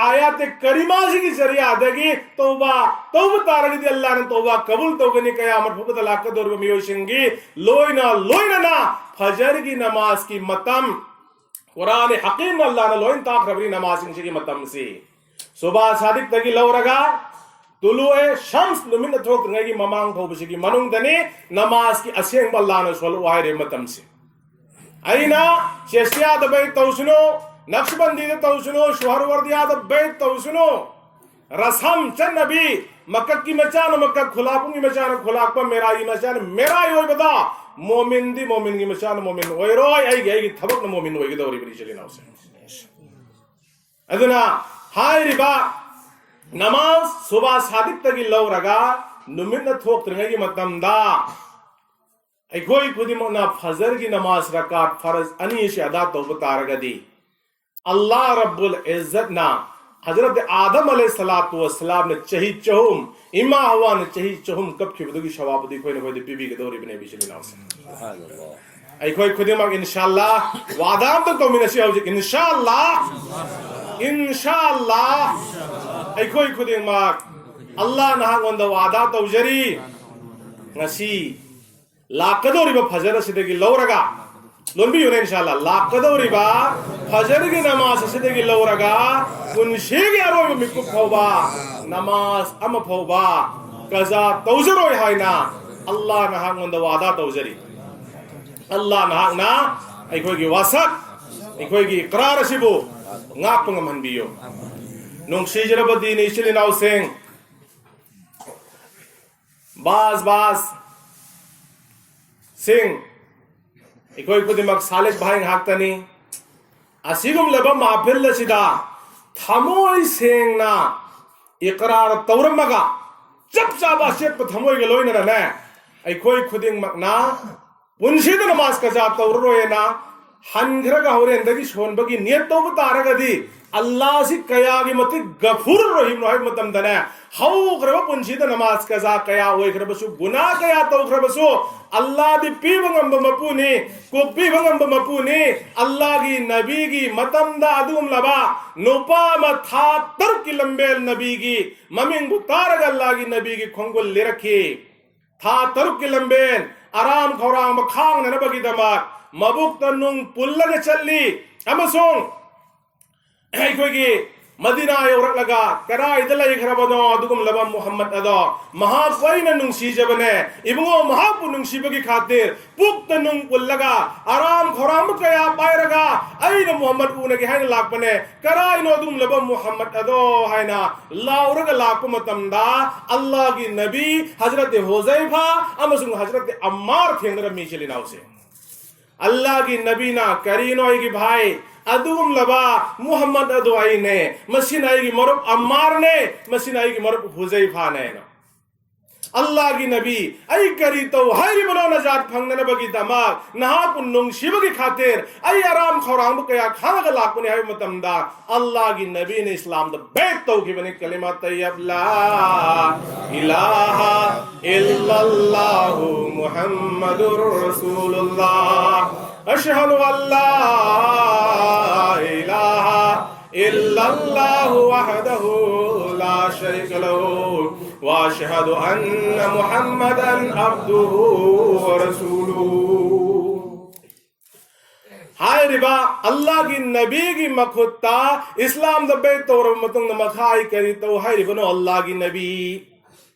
ꯑꯥꯌꯥꯇꯦ ꯀꯔꯤꯃꯥꯁꯤꯒꯤ ꯖꯔꯤꯌꯥꯗꯒꯤ ꯇꯧꯕꯥ ꯇꯧꯕ ꯇꯥꯔꯒꯗꯤ ꯑꯜꯂꯥꯅ ꯇꯧꯕꯥ ꯀꯕꯨꯜ ꯇꯧꯒꯅꯤ꯫ ꯀꯌꯥꯃꯠ ꯐꯨꯕꯗ ꯂꯥꯛꯀꯗꯧꯔꯤꯕ ꯃꯤꯑꯣꯏꯁꯤꯡꯒꯤ ꯂꯣꯏꯅ ꯂꯣꯏꯅꯅ ꯐꯖꯔꯒꯤ ꯅꯃꯥꯖꯀꯤ ꯃꯇꯝ, ꯀꯨꯔꯥꯟ ꯍꯀꯤꯝ ꯑꯜꯂꯥꯅ ꯂꯣꯏ ꯇꯥꯛꯈ꯭ꯔꯕꯅꯤ ꯅꯃꯥꯖꯁꯤꯡꯁꯤꯒꯤ ꯃꯇꯝꯁꯤ꯫ ꯁꯨꯕꯥ ꯁꯥꯗꯤꯛꯇꯒꯤ ꯂꯧꯔꯒ ꯇꯨꯂꯨꯑꯦ ꯁꯝꯁ, ꯅꯨꯃꯤꯠꯅ ꯊꯣꯛꯇ꯭ꯔꯤꯉꯩꯒꯤ ꯃꯃꯥꯡ ꯐꯥꯎꯕꯁꯤꯒꯤ ꯃꯅꯨꯡꯗꯅꯤ ꯅꯃꯥꯖꯀꯤ ꯑꯁꯦꯡꯕ ꯑꯜꯂꯥꯅ ꯁꯣꯜꯂꯛꯑꯣ ꯍꯥꯏꯔꯤꯕ ꯃꯇꯝꯁꯤ꯫ ꯑꯩꯅ ꯆꯦꯁꯇꯤꯌꯥꯗ ꯕꯩꯠ ꯇꯧꯁꯅꯨ, ꯅꯛꯁꯕꯟꯗꯤꯗ ꯇꯧꯁꯅꯨ, ꯁꯨꯍꯔꯋꯔꯗꯤꯌꯥꯗ ꯕꯩꯠ ꯇꯧꯁꯅꯨ꯫ ꯔꯁꯝ, ꯆꯠꯅꯕꯤ, ꯃꯀꯛꯀꯤ ꯃꯆꯥꯅ ꯃꯀꯛ, ꯈꯨꯂꯥꯛꯄꯝꯒꯤ ꯃꯆꯥꯅ ꯈꯨꯂꯥꯛꯄꯝ, ꯃꯦꯔꯥꯏꯒꯤ ꯃꯆꯥꯅ ꯃꯦꯔꯥꯏ ꯑꯣꯏꯕꯗ ꯃꯣꯃꯤꯟꯗꯤ ꯃꯣꯃꯤꯟꯒꯤ ꯃꯆꯥꯅ ꯃꯣꯃꯤꯟ ꯑꯣꯏꯔꯣꯏ꯫ ꯑꯩꯒꯤ, ꯑꯩꯒꯤ ꯊꯕꯛꯅ ꯃꯣꯃꯤꯟ ꯑꯣꯏꯒꯗꯧꯔꯤꯕꯅꯤ, ꯏꯆꯤꯜ ꯏꯅꯥꯎꯁꯦ꯫ ꯑꯗꯨꯅ ꯍꯥꯏꯔꯤꯕ ꯅꯃꯥꯖ ꯁꯨꯕꯥ ꯁꯥꯗꯤꯛꯇꯒꯤ ꯂꯧꯔꯒ ꯅꯨꯃꯤꯠꯅ ꯊꯣꯛꯇ꯭ꯔꯤꯉꯩꯒꯤ ꯃꯇꯝꯗ ꯑꯩꯈꯣꯏ ꯈꯨꯗꯤꯡꯃꯛꯅ ꯐꯖꯔꯒꯤ ꯅꯃꯥꯖ ꯔꯀꯥꯠ ꯐꯔꯖ ꯑꯅꯤ ꯑꯁꯤ ꯑꯗꯥ ꯇꯧꯕ ꯇꯥꯔꯒꯗꯤ, ꯑꯜꯂꯥꯍ ꯔꯕꯨꯜ ꯏꯖꯠꯅ ꯍꯖꯔꯠ ꯑꯥꯗꯝ ꯑꯂꯩꯍꯤ ꯁꯂꯥꯇꯨ ꯋꯁꯂꯥꯝꯅ ꯆꯍꯤ ꯆꯍꯨꯝ, ꯏꯃꯥ ꯍꯋꯥꯅ ꯆꯍꯤ ꯆꯍꯨꯝ ꯀꯞꯈꯤꯕꯗꯨꯒꯤ ꯁꯋꯥꯕꯨꯗꯤ ꯑꯩꯈꯣꯏꯅ ꯑꯩꯈꯣꯏꯗ ꯄꯤꯕꯤꯒꯗꯧꯔꯤꯕꯅꯦꯕ, ꯏꯆꯤꯜ ꯏꯅꯥꯎꯁꯤꯡ꯫ ꯑꯩꯈꯣꯏ ꯈꯨꯗꯤꯡꯃꯛ ꯏꯟꯁꯥꯜꯂꯥ ꯋꯥꯗꯥ ꯑꯝꯇ ꯇꯧꯃꯤꯟꯅꯁꯤ ꯍꯧꯖꯤꯛ, ꯏꯟꯁꯥꯜꯂꯥ, ꯏꯟꯁꯥꯜꯂꯥ꯫ ꯑꯩꯈꯣꯏ ꯈꯨꯗꯤꯡꯃꯛ ꯑꯜꯂꯥꯍ ꯅꯍꯥꯛꯉꯣꯟꯗ ꯋꯥꯗꯥ ꯇꯧꯖꯔꯤ, ꯉꯁꯤ ꯂꯥꯛꯀꯗꯧꯔꯤꯕ ꯐꯖꯔ ꯑꯁꯤꯗꯒꯤ ꯂꯧꯔꯒ, ꯂꯣꯟꯕꯤꯌꯨꯅꯦ ꯏꯟꯁꯥꯜꯂꯥ, ꯂꯥꯛꯀꯗꯧꯔꯤꯕ ꯐꯖꯔꯒꯤ ꯅꯃꯥꯖ ꯑꯁꯤꯗꯒꯤ ꯂꯧꯔꯒ ꯄꯨꯟꯁꯤꯒꯤ ꯑꯔꯣꯏꯕ ꯃꯤꯀꯨꯞ ꯐꯥꯎꯕ ꯅꯃꯥꯖ ꯑꯃ ꯐꯥꯎꯕ ꯀꯖꯥ ꯇꯧꯖꯔꯣꯏ ꯍꯥꯏꯅ ꯑꯜꯂꯥꯍ ꯅꯍꯥꯛꯉꯣꯟꯗ ꯋꯥꯗꯥ ꯇꯧꯖꯔꯤ꯫ ꯑꯜꯂꯥꯍ ꯅꯍꯥꯛꯅ ꯑꯩꯈꯣꯏꯒꯤ ꯋꯥꯁꯛ, ꯑꯩꯈꯣꯏꯒꯤ ꯏꯀ꯭ꯔꯥꯔ ꯑꯁꯤꯕꯨ ꯉꯥꯛꯄ ꯉꯝꯍꯟꯕꯤꯌꯨ꯫ ꯅꯨꯡꯁꯤꯖꯔꯕ ꯗꯤꯅꯤ ꯏꯆꯤꯜ ꯏꯅꯥꯎꯁꯤꯡ, ꯕꯥꯁ ꯕꯥꯁ ꯁꯤꯡ, ꯑꯩꯈꯣꯏ ꯈꯨꯗꯤꯡꯃꯛ ꯁꯥꯂꯤꯛ ꯚꯥꯏ ꯉꯥꯛꯇꯅꯤ꯫ ꯑꯁꯤꯒꯨꯝꯂꯕ ꯃꯍꯐꯤꯜ ꯑꯁꯤꯗ ꯊꯃꯣꯏ ꯁꯦꯡꯅ ꯏꯀ꯭ꯔꯥꯔ ꯇꯧꯔꯝꯃꯒ, ꯆꯞ ꯆꯥꯕ ꯑꯆꯦꯠꯄ ꯊꯃꯣꯏꯒ ꯂꯣꯏꯅꯅꯅꯦ, ꯑꯩꯈꯣꯏ ꯈꯨꯗꯤꯡꯃꯛꯅ ꯄꯨꯟꯁꯤꯗ ꯅꯃꯥꯖ ꯀꯖꯥ ꯇꯧꯔꯔꯣꯏꯅ ꯍꯟꯈ꯭ꯔꯒ ꯍꯣꯔꯦꯟꯗꯒꯤ ꯁꯣꯟꯕꯒꯤ ꯅꯤꯌꯠ ꯇꯧꯕ ꯇꯥꯔꯒꯗꯤ, ꯑꯜꯂꯥꯍꯁꯤ ꯀꯌꯥꯒꯤ ꯃꯇꯤꯛ ꯒꯐꯨꯔ ꯔꯍꯤꯝꯅꯣ ꯍꯥꯏꯕ ꯃꯇꯝꯗꯅꯦ, ꯍꯧꯈ꯭ꯔꯕ ꯄꯨꯟꯁꯤꯗ ꯅꯃꯥꯖ ꯀꯖꯥ ꯀꯌꯥ ꯑꯣꯏꯈ꯭ꯔꯕꯁꯨ, ꯒꯨꯅꯥ ꯀꯌꯥ ꯇꯧꯈ꯭ꯔꯕꯁꯨ, ꯑꯜꯂꯥꯍꯗꯤ ꯄꯤꯕ ꯉꯝꯕ ꯃꯄꯨꯅꯤ, ꯀꯣꯛꯄꯤꯕ ꯉꯝꯕ ꯃꯄꯨꯅꯤ꯫ ꯑꯜꯂꯥꯍꯒꯤ ꯅꯕꯤꯒꯤ ꯃꯇꯝꯗ ꯑꯗꯨꯒꯨꯝꯂꯕ ꯅꯨꯄꯥ ꯑꯃ ꯊꯥ ꯇꯔꯨꯛꯀꯤ ꯂꯝꯕꯦꯜ ꯅꯕꯤꯒꯤ ꯃꯃꯤꯡꯕꯨ ꯇꯥꯔꯒ ꯑꯜꯂꯥꯍꯒꯤ ꯅꯕꯤꯒꯤ ꯈꯣꯡꯒꯨꯜ ꯂꯤꯔꯛꯈꯤ꯫ ꯊꯥ ꯇꯔꯨꯛꯀꯤ ꯂꯝꯕꯦꯟ, ꯑꯔꯥꯝ ꯈꯧꯔꯥꯡꯕ ꯈꯥꯡꯅꯅꯕꯒꯤꯗꯃꯛ ꯃꯕꯨꯛꯇ ꯅꯨꯡ ꯄꯨꯜꯂꯒ ꯆꯠꯂꯤ꯫ ꯑꯃꯁꯨꯡ ꯑꯩꯈꯣꯏꯒꯤ ꯃꯗꯤꯅꯥ ꯌꯧꯔꯛꯂꯒ ꯀꯗꯥꯏꯗ ꯂꯩꯈ꯭ꯔꯕꯅꯣ ꯑꯗꯨꯒꯨꯝꯂꯕ ꯃꯨꯍꯝꯃꯗ ꯑꯗꯣ? ꯃꯍꯥꯛꯄꯨ ꯑꯩꯅ ꯅꯨꯡꯁꯤꯖꯕꯅꯦ ꯏꯕꯨꯡꯉꯣ, ꯃꯍꯥꯛꯄꯨ ꯅꯨꯡꯁꯤꯕꯒꯤ ꯈꯥꯇꯤꯔ ꯄꯨꯛꯇ ꯅꯨꯡ ꯄꯨꯜꯂꯒ, ꯑꯔꯥꯝ ꯈꯧꯔꯥꯡꯕ ꯀꯌꯥ ꯄꯥꯏꯔꯒ ꯑꯩꯅ ꯃꯨꯍꯝꯃꯗ ꯎꯅꯒꯦ ꯍꯥꯏꯅ ꯂꯥꯛꯄꯅꯦ꯫ ꯀꯔꯥꯏꯅꯣ ꯑꯗꯨꯒꯨꯝꯂꯕ ꯃꯨꯍꯝꯃꯗ ꯑꯗꯣ ꯍꯥꯏꯅ ꯂꯥꯎꯔꯒ ꯂꯥꯛꯄ ꯃꯇꯝꯗ, ꯑꯜꯂꯥꯍꯒꯤ ꯅꯕꯤ ꯍꯖꯔꯠ ꯍꯨꯖꯩꯐꯥ ꯑꯃꯁꯨꯡ ꯍꯖꯔꯠ ꯑꯝꯃꯥꯔ ꯊꯦꯡꯅꯔꯝꯃꯤ꯫ ꯏꯆꯤꯜ ꯏꯅꯥꯎꯁꯦ, ꯑꯜꯂꯥꯍꯒꯤ ꯅꯕꯤꯅ, "ꯀꯔꯤꯅꯣ ꯑꯩꯒꯤ ꯚꯥꯏ? ꯑꯗꯨꯒꯨꯝꯂꯕ ꯃꯨꯍꯝꯃꯗ ꯑꯗꯣ ꯑꯩꯅꯦ, ꯃꯁꯤꯅ ꯑꯩꯒꯤ ꯃꯔꯨꯞ ꯑꯝꯃꯥꯔꯅꯦ, ꯃꯁꯤꯅ ꯑꯩꯒꯤ ꯃꯔꯨꯞ ꯍꯨꯖꯩꯐꯥꯅꯦꯅ"꯫ ꯑꯜꯂꯥꯒꯤ ꯅꯕꯤ, ꯑꯩ ꯀꯔꯤ ꯇꯧ ꯍꯥꯏꯔꯤꯕꯅꯣ ꯅꯖꯥꯠ ꯐꯪꯅꯅꯕꯒꯤꯗꯃꯛ? ꯅꯍꯥꯛꯄꯨ ꯅꯨꯡꯁꯤꯕꯒꯤ ꯈꯥꯇꯤꯔ ꯑꯩ ꯑꯔꯥꯝ ꯈꯧꯔꯥꯡꯕ ꯀꯌꯥ ꯈꯥꯡꯉꯒ ꯂꯥꯛꯄꯅꯤ ꯍꯥꯏꯕ ꯃꯇꯝꯗ, ꯑꯜꯂꯥꯒꯤ ꯅꯕꯤꯅ ꯏꯁꯂꯥꯝꯗ ꯕꯦꯠ ꯇꯧꯈꯤꯕꯅꯤ꯫ ꯀꯂꯤꯃꯥ ꯇꯩꯌꯕ ꯂꯥ ꯏꯂꯥꯍ ꯏꯜꯂꯜꯂꯥꯍꯨ ꯃꯨꯍꯝꯃꯗꯨꯔ ꯔꯁꯨꯂꯨꯜꯂꯥꯍ, ꯑꯁꯍꯗꯨ ꯑꯜꯂꯥ ꯏꯂꯥꯍ ꯏꯜꯂꯜꯂꯥꯍꯨ ꯋꯍꯗꯍꯨ ꯂꯥ ꯁꯔꯤꯀ ꯂꯍꯨ, ꯋ ꯑꯁꯍꯗꯨ ꯑꯟꯅ ꯃꯨꯍꯝꯃꯗꯟ ꯑꯕꯗꯨꯍꯨ ꯋ ꯔꯁꯨꯂꯨꯍꯨ꯫ ꯍꯥꯏꯔꯤꯕ ꯑꯜꯂꯥꯒꯤ ꯅꯕꯤꯒꯤ ꯃꯈꯨꯠꯇ ꯏꯁꯂꯥꯝꯗ ꯕꯦꯠ ꯇꯧꯔꯕ ꯃꯇꯨꯡꯗ ꯃꯈꯥ ꯑꯩ ꯀꯔꯤ ꯇꯧ ꯍꯥꯏꯔꯤꯕꯅꯣ? ꯑꯜꯂꯥꯒꯤ ꯅꯕꯤ,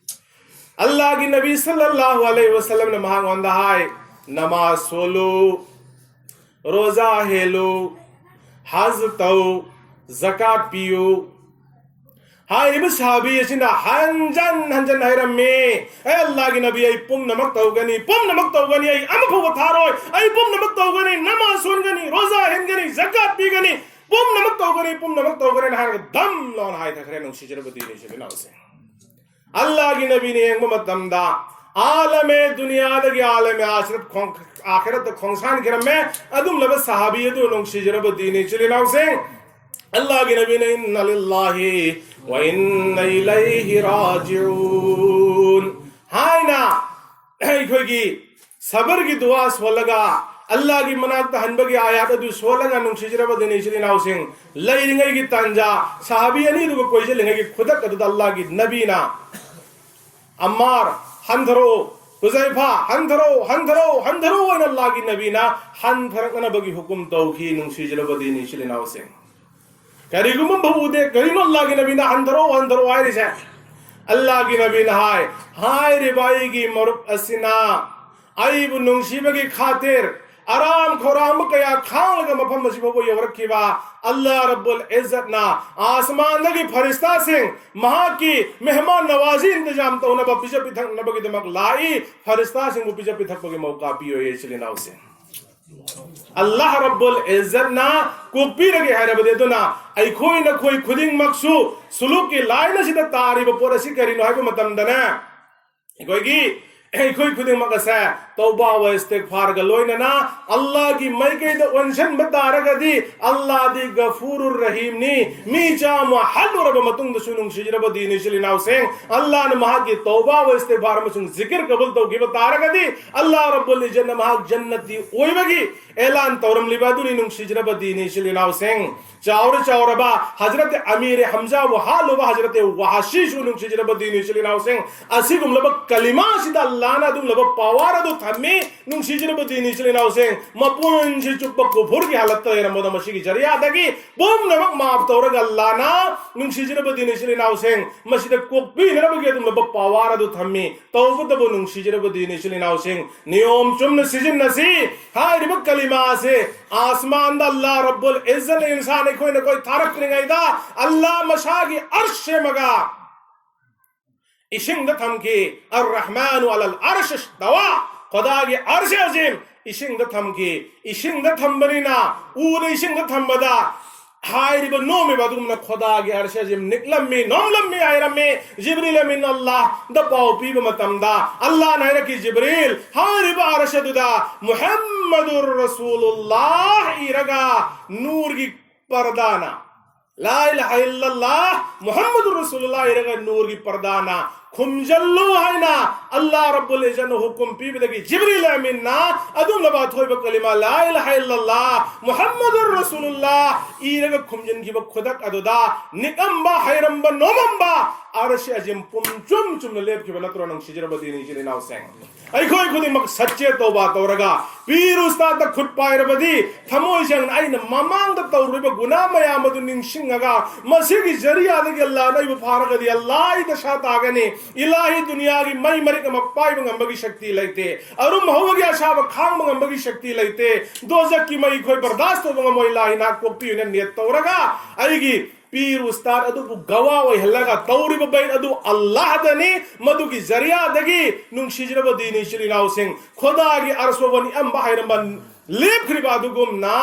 ꯑꯜꯂꯥꯒꯤ ꯅꯕꯤ ꯁꯜꯂꯜꯂꯥꯍꯨ ꯑꯂꯩꯍꯤ ꯋꯁꯜꯂꯝꯅ ꯃꯍꯥꯛꯉꯣꯟꯗ ꯍꯥꯏ, ꯅꯃꯥꯖ ꯁꯣꯜꯂꯨ, ꯔꯣꯖꯥ ꯍꯦꯜꯂꯨ, ꯍꯖ ꯇꯧ, ꯖꯀꯥꯠ ꯄꯤꯌꯨ꯫ ꯍꯥꯏꯔꯤꯕ ꯁꯍꯥꯕꯤ ꯑꯁꯤꯅ ꯍꯟꯖꯟ ꯍꯟꯖꯟ ꯍꯥꯏꯔꯝꯃꯤ, ꯑꯦ ꯑꯜꯂꯥꯒꯤ ꯅꯕꯤ, ꯑꯩ ꯄꯨꯝꯅꯃꯛ ꯇꯧꯒꯅꯤ, ꯄꯨꯝꯅꯃꯛ ꯇꯧꯒꯅꯤ, ꯑꯩ ꯑꯃꯐꯥꯎꯕ ꯊꯥꯔꯣꯏ, ꯑꯩ ꯄꯨꯝꯅꯃꯛ ꯇꯧꯒꯅꯤ, ꯅꯃꯥꯖ ꯁꯣꯟꯒꯅꯤ, ꯔꯣꯖꯥ ꯍꯦꯟꯒꯅꯤ, ꯖꯀꯥꯠ ꯄꯤꯒꯅꯤ, ꯄꯨꯝꯅꯃꯛ ꯇꯧꯒꯅꯤ, ꯄꯨꯝꯅꯃꯛ ꯇꯧꯒꯅꯤ ꯍꯥꯏꯔꯒ ꯗꯝ ꯂꯥꯎꯅ ꯍꯥꯏꯊꯈ꯭ꯔꯦ꯫ ꯅꯨꯡꯁꯤꯖꯔꯕ ꯗꯤꯅꯤ ꯏꯆꯤꯜ ꯏꯅꯥꯎꯁꯤꯡ, ꯑꯜꯂꯥꯒꯤ ꯅꯕꯤꯅ ꯌꯦꯡꯕ ꯃꯇꯝꯗ, ꯑꯥꯂꯃꯦ ꯗꯨꯅꯤꯌꯥꯗꯒꯤ ꯑꯥꯂꯃꯦ ꯑꯥꯈꯤꯔꯠ ꯈꯣꯡ-, ꯑꯥꯈꯤꯔꯠꯇ ꯈꯣꯡꯁꯥꯟꯈꯤꯔꯝꯃꯦ꯫ ꯑꯗꯨꯝꯂꯕ ꯁꯍꯥꯕꯤ ꯑꯗꯨ, ꯅꯨꯡꯁꯤꯖꯔꯕ ꯗꯤꯅꯤ ꯏꯆꯤꯜ ꯏꯅꯥꯎꯁꯤꯡ, ꯑꯜꯂꯥꯒꯤ ꯅꯕꯤꯅ, "ꯏꯟꯅ ꯂꯤꯜꯂꯥꯍꯤ ꯋ ꯏꯟꯅ ꯏꯂꯩꯍꯤ ꯔꯥꯖꯤꯎꯟ" ꯍꯥꯏꯅ ꯑꯩꯈꯣꯏꯒꯤ ꯁꯕꯔꯒꯤ ꯗꯨꯋꯥ ꯁꯣꯜꯂꯒ, ꯑꯜꯂꯥꯒꯤ ꯃꯅꯥꯛꯇ ꯍꯟꯕꯒꯤ ꯑꯥꯌꯥꯠ ꯑꯗꯨ ꯁꯣꯜꯂꯒ, ꯅꯨꯡꯁꯤꯖꯔꯕ ꯗꯤꯅꯤ ꯏꯆꯤꯜ ꯏꯅꯥꯎꯁꯤꯡ, ꯂꯩꯔꯤꯉꯩꯒꯤ ꯇꯥꯟꯖꯥ, ꯁꯍꯥꯕꯤ ꯑꯅꯤꯗꯨꯒ ꯀꯣꯏꯁꯤꯜꯂꯤꯉꯩꯒꯤ ꯈꯨꯗꯛ ꯑꯗꯨꯗ ꯑꯜꯂꯥꯒꯤ ꯅꯕꯤꯅ, "ꯑꯝꯃꯥꯔ, ꯍꯟꯊꯔꯛꯑꯣ, ꯍꯨꯖꯩꯐꯥ, ꯍꯟꯊꯔꯛꯑꯣ, ꯍꯟꯊꯔꯛꯑꯣ, ꯍꯟꯊꯔꯛꯑꯣ" ꯍꯥꯏꯅ ꯑꯜꯂꯥꯒꯤ ꯅꯕꯤꯅ ꯍꯟꯊꯔꯛꯅꯅꯕꯒꯤ ꯍꯨꯀꯨꯝ ꯇꯧꯈꯤ꯫ ꯅꯨꯡꯁꯤꯖꯔꯕ ꯗꯤꯅꯤ ꯏꯆꯤꯜ ꯏꯅꯥꯎꯁꯤꯡ, ꯀꯔꯤꯒꯨꯝꯕ ꯑꯃ ꯎꯗꯦ꯫ ꯀꯔꯤꯅꯣ ꯑꯜꯂꯥꯒꯤ ꯅꯕꯤꯅ "ꯍꯟꯊꯔꯛꯑꯣ, ꯍꯟꯊꯔꯛꯑꯣ" ꯍꯥꯏꯔꯤꯁꯦ? ꯑꯜꯂꯥꯒꯤ ꯅꯕꯤꯅ ꯍꯥꯏ, ꯍꯥꯏꯔꯤꯕ ꯑꯩꯒꯤ ꯃꯔꯨꯞ ꯑꯁꯤꯅ ꯑꯩꯕꯨ ꯅꯨꯡꯁꯤꯕꯒꯤ ꯈꯥꯇꯤꯔ ꯑꯔꯥꯝ ꯈꯧꯔꯥꯡꯕ ꯀꯌꯥ ꯈꯥꯡꯂꯒ ꯃꯐꯝ ꯑꯁꯤ ꯐꯥꯎꯕ ꯌꯧꯔꯛꯈꯤꯕ, ꯑꯜꯂꯥ ꯔꯕꯨꯜ ꯏꯖꯠꯅ ꯑꯥꯁꯃꯥꯟꯗꯒꯤ ꯐꯔꯤꯁꯇꯥꯁꯤꯡ ꯃꯍꯥꯛꯀꯤ ꯃꯦꯍꯃꯥꯟ ꯅꯋꯥꯖꯤ ꯏꯟꯇꯤꯖꯥꯝ ꯇꯧꯅꯕ, ꯄꯤꯖ ꯄꯤꯊꯛꯅꯕꯒꯤꯗꯃꯛ ꯂꯥꯛꯏ꯫ ꯐꯔꯤꯁꯇꯥꯁꯤꯡꯕꯨ ꯄꯤꯖ ꯄꯤꯊꯛꯄꯒꯤ ꯃꯧꯀꯥ ꯄꯤꯌꯣꯌꯦ, ꯏꯆꯤꯜ ꯏꯅꯥꯎꯁꯤꯡ꯫ ꯑꯜꯂꯥꯍ ꯔꯕꯨꯜ ꯏꯖꯠꯅ ꯀꯣꯛꯄꯤꯔꯒꯦ ꯍꯥꯏꯔꯕꯗꯤ, ꯑꯗꯨꯅ ꯑꯩꯈꯣꯏ ꯅꯈꯣꯏ ꯈꯨꯗꯤꯡꯃꯛꯁꯨ ꯁꯨꯂꯨꯛꯀꯤ ꯂꯥꯏꯟ ꯑꯁꯤꯗ ꯇꯥꯔꯤꯕ ꯄꯣꯠ ꯑꯁꯤ ꯀꯔꯤꯅꯣ ꯍꯥꯏꯕ ꯃꯇꯝꯗꯅꯦ, ꯑꯩꯈꯣꯏꯒꯤ ꯑꯩꯈꯣꯏ ꯈꯨꯗꯤꯡꯃꯛ ꯑꯁꯦ ꯇꯧꯕꯥ ꯋꯥ ꯏꯁꯇꯤꯒꯐꯥꯔꯒ ꯂꯣꯏꯅꯅ ꯑꯜꯂꯥꯍꯒꯤ ꯃꯥꯏꯀꯩꯗ ꯑꯣꯟꯁꯤꯟꯕ ꯇꯥꯔꯒꯗꯤ, ꯑꯜꯂꯥꯍꯗꯤ ꯒꯐꯨꯔꯨꯔ ꯔꯍꯤꯝꯅꯤ, ꯃꯤ ꯆꯥꯝꯃ ꯍꯜꯂꯨꯔꯕ ꯃꯇꯨꯡꯗꯁꯨ꯫ ꯅꯨꯡꯁꯤꯖꯔꯕ ꯗꯤꯅꯤ ꯏꯆꯤꯜ ꯏꯅꯥꯎꯁꯤꯡ, ꯑꯜꯂꯥꯍꯅ ꯃꯍꯥꯛꯀꯤ ꯇꯧꯕꯥ ꯋꯥ ꯏꯁꯇꯤꯒꯐꯥꯔ ꯑꯃꯁꯨꯡ ꯖꯤꯀꯤꯔ ꯀꯕꯨꯜ ꯇꯧꯈꯤꯕ ꯇꯥꯔꯒꯗꯤ, ꯑꯜꯂꯥꯍ ꯔꯕꯨꯜ ꯏꯖꯠꯅ ꯃꯍꯥꯛ ꯖꯟꯅꯇꯤ ꯑꯣꯏꯕꯒꯤ ꯑꯦꯂꯥꯟ ꯇꯧꯔꯝꯂꯤꯕ ꯑꯗꯨꯅꯤ꯫ ꯅꯨꯡꯁꯤꯖꯔꯕ ꯗꯤꯅꯤ ꯏꯆꯤꯜ ꯏꯅꯥꯎꯁꯤꯡ, ꯆꯥꯎꯔ ꯆꯥꯎꯔꯕ ꯍꯖꯔꯠ ꯑꯃꯤꯔ ꯍꯝꯖꯥꯕꯨ ꯍꯥꯠꯂꯨꯕ ꯍꯖꯔꯠ ꯋꯥꯍꯁꯤꯁꯨ, ꯅꯨꯡꯁꯤꯖꯔꯕ ꯗꯤꯅꯤ ꯏꯆꯤꯜ ꯏꯅꯥꯎꯁꯤꯡ, ꯑꯁꯤꯒꯨꯝꯂꯕ ꯀꯂꯤꯃꯥꯁꯤꯗ ꯑꯜꯂꯥꯍꯅ ꯑꯗꯨꯒꯨꯝꯂꯕ ꯄꯋꯥꯔ ꯑꯗꯨ ꯊꯝꯃꯤ꯫ ꯅꯨꯡꯁꯤꯖꯔꯕ ꯗꯤꯅꯤ ꯏꯆꯤꯜ ꯏꯅꯥꯎꯁꯤꯡ, ꯃꯄꯨꯟꯁꯤ ꯆꯨꯞꯄ ꯀꯨꯐꯨꯔꯒꯤ ꯍꯥꯂꯠꯇ ꯂꯩꯔꯝꯕꯗ ꯃꯁꯤꯒꯤ ꯖꯔꯤꯌꯥꯗꯒꯤ ꯄꯨꯝꯅꯃꯛ ꯃꯥꯐ ꯇꯧꯔꯒ ꯑꯜꯂꯥꯍꯅ, ꯅꯨꯡꯁꯤꯖꯔꯕ ꯗꯤꯅꯤ ꯏꯆꯤꯜ ꯏꯅꯥꯎꯁꯤꯡ, ꯃꯁꯤꯗ ꯀꯣꯛꯄꯤꯅꯅꯕꯒꯤ ꯑꯗꯨꯒꯨꯝꯂꯕ ꯄꯋꯥꯔ ꯑꯗꯨ ꯊꯝꯃꯤ꯫ ꯇꯧꯕꯇꯕꯨ ꯅꯨꯡꯁꯤꯖꯔꯕ ꯗꯤꯅꯤ ꯏꯆꯤꯜ ꯏꯅꯥꯎꯁꯤꯡ, ꯅꯤꯌꯣꯝ ꯆꯨꯝꯅ ꯁꯤꯖꯤꯟꯅꯁꯤ꯫ ꯍꯥꯏꯔꯤꯕ ꯀꯂꯤꯃꯥ ꯑꯁꯤ ꯑꯥꯁꯃꯥꯟꯗ ꯑꯜꯂꯥꯍ ꯔꯕꯨꯜ ꯏꯖꯠꯅ ꯏꯟꯁꯥꯟ ꯑꯩꯈꯣꯏꯅ ꯑꯩꯈꯣꯏ ꯊꯥꯔꯛꯇ꯭ꯔꯤꯉꯩꯗ ꯑꯜꯂꯥꯍ ꯃꯁꯥꯒꯤ ꯑꯔꯁ ꯁꯦꯝꯃꯒ ꯏꯁꯤꯡꯗ ꯊꯝꯈꯤ꯫ ꯑꯔ ꯔꯍꯃꯥꯅꯨ ꯑꯂꯜ ꯑꯔꯁ ꯏꯁꯇꯋꯥ꯫ ꯈꯣꯗꯥꯒꯤ ꯑꯔꯁ ꯑꯖꯤꯝ ꯏꯁꯤꯡꯗ ꯊꯝꯈꯤ꯫ ꯏꯁꯤꯡꯗ ꯊꯝꯕꯅꯤꯅ, ꯎꯗ ꯏꯁꯤꯡꯗ ꯊꯝꯕꯗ ꯍꯥꯏꯔꯤꯕ ꯅꯣꯝꯃꯤꯕ ꯑꯗꯨꯒꯨꯝꯅ ꯈꯣꯗꯥꯒꯤ ꯑꯔꯁ ꯑꯖꯤꯝ ꯅꯤꯛꯂꯝꯃꯤ, ꯅꯣꯝꯂꯝꯃꯤ ꯍꯥꯏꯔꯝꯃꯤ꯫ ꯖꯤꯕ꯭ꯔꯤꯜ ꯑꯃꯤꯟ ꯑꯜꯂꯥꯍꯗ ꯄꯥꯎ ꯄꯤꯕ ꯃꯇꯝꯗ ꯑꯜꯂꯥꯍꯅ ꯍꯥꯏꯔꯛꯈꯤ, ꯖꯤꯕ꯭ꯔꯤꯜ, ꯍꯥꯏꯔꯤꯕ ꯑꯔꯁ ꯑꯗꯨꯗ ꯃꯨꯍꯝꯃꯗꯨꯔ ꯔꯁꯨꯂꯨꯜꯂꯥꯍ ꯏꯔꯒ ꯅꯨꯔꯒꯤ ꯄꯔꯗꯥꯅ, ꯂꯥ ꯏꯂꯥꯍ ꯏꯜꯂꯜꯂꯥꯍ ꯃꯨꯍꯝꯃꯗꯨꯔ ꯔꯁꯨꯂꯨꯜꯂꯥꯍ ꯏꯔꯒ ꯅꯨꯔꯒꯤ ꯄꯔꯗꯥꯅ ꯈꯨꯝꯖꯜꯂꯨ ꯍꯥꯏꯅ ꯑꯜꯂꯥꯍ ꯔꯕꯨꯜ ꯏꯖꯠꯅ ꯍꯨꯀꯨꯝ ꯄꯤꯕꯗꯒꯤ ꯖꯤꯕ꯭ꯔꯤꯜ ꯑꯃꯤꯟꯅ ꯑꯗꯨꯒꯨꯝꯂꯕ ꯑꯊꯣꯏꯕ ꯀꯂꯤꯃꯥ ꯂꯥ ꯏꯂꯥꯍ ꯏꯜꯂꯜꯂꯥꯍ ꯃꯨꯍꯝꯃꯗꯨꯔ ꯔꯁꯨꯂꯨꯜꯂꯥꯍ ꯏꯔꯒ ꯈꯨꯝꯖꯤꯟꯈꯤꯕ ꯈꯨꯗꯛ ꯑꯗꯨꯗ ꯅꯤꯛꯑꯝꯕ, ꯍꯩꯔꯝꯕ, ꯅꯣꯝꯃꯝꯕ ꯑꯔꯁ ꯑꯖꯤꯝ ꯄꯨꯝ ꯆꯨꯝ ꯆꯨꯝꯅ ꯂꯦꯞꯈꯤꯕ ꯅꯠꯇ꯭ꯔꯣ, ꯅꯨꯡꯁꯤꯖꯔꯕ ꯗꯤꯅꯤ ꯏꯆꯤꯜ ꯏꯅꯥꯎꯁꯤꯡ? ꯑꯩꯈꯣꯏ ꯈꯨꯗꯤꯡꯃꯛ ꯁꯆꯦꯠ ꯇꯧꯕ ꯇꯧꯔꯒ ꯄꯤꯔ ꯎꯁꯇꯥꯗ ꯈꯨꯠ ꯄꯥꯏꯔꯕꯗꯤ, ꯊꯃꯣꯏ ꯁꯦꯡꯅ ꯑꯩꯅ ꯃꯃꯥꯡꯗ ꯇꯧꯔꯨꯔꯤꯕ ꯒꯨꯅꯥ ꯃꯌꯥꯝ ꯑꯗꯨ ꯅꯤꯡꯁꯤꯡꯉꯒ, ꯃꯁꯤꯒꯤ ꯖꯔꯤꯌꯥꯗꯒꯤ ꯑꯜꯂꯥꯍꯅ ꯑꯩꯕꯨ ꯐꯥꯔꯒꯗꯤ ꯑꯜꯂꯥꯍ ꯑꯩ ꯗꯁꯥ ꯇꯥꯒꯅꯤ, ꯏꯂꯥꯍꯤ ꯗꯨꯅꯤꯌꯥꯒꯤ ꯃꯩ ꯃꯔꯤꯛ ꯑꯃ ꯄꯥꯏꯕ ꯉꯝꯕꯒꯤ ꯁꯛꯇꯤ ꯂꯩꯇꯦ, ꯑꯔꯨꯝ ꯍꯧꯕꯒꯤ ꯑꯁꯥꯕ ꯈꯥꯡꯕ ꯉꯝꯕꯒꯤ ꯁꯛꯇꯤ ꯂꯩꯇꯦ, ꯗꯣꯖꯛꯀꯤ ꯃꯩ ꯑꯩꯈꯣꯏ ꯕꯔꯗꯥꯁ ꯇꯧꯕ ꯉꯝꯃꯣꯏ, ꯏꯂꯥꯍꯤ ꯅꯍꯥꯛ ꯀꯣꯛꯄꯤꯌꯨꯅ ꯅꯤꯌꯠ ꯇꯧꯔꯒ ꯑꯩꯒꯤ ꯄꯤꯔ ꯎꯁꯇꯥꯗ ꯑꯗꯨꯕꯨ ꯒꯋꯥ ꯑꯣꯏꯍꯜꯂꯒ ꯇꯧꯔꯤꯕ ꯕꯩꯠ ꯑꯗꯨ ꯑꯜꯂꯥꯍꯗꯅꯤ꯫ ꯃꯗꯨꯒꯤ ꯖꯔꯤꯌꯥꯗꯒꯤ ꯅꯨꯡꯁꯤꯖꯔꯕ ꯗꯤꯅꯤ ꯏꯆꯤꯜ ꯏꯅꯥꯎꯁꯤꯡ, ꯈꯣꯗꯥꯒꯤ ꯑꯔꯁ ꯐꯥꯎꯕ ꯅꯤꯛꯑꯝꯕ ꯍꯩꯔꯝꯕ ꯂꯦꯞꯈ꯭ꯔꯤꯕ ꯑꯗꯨꯒꯨꯝꯅ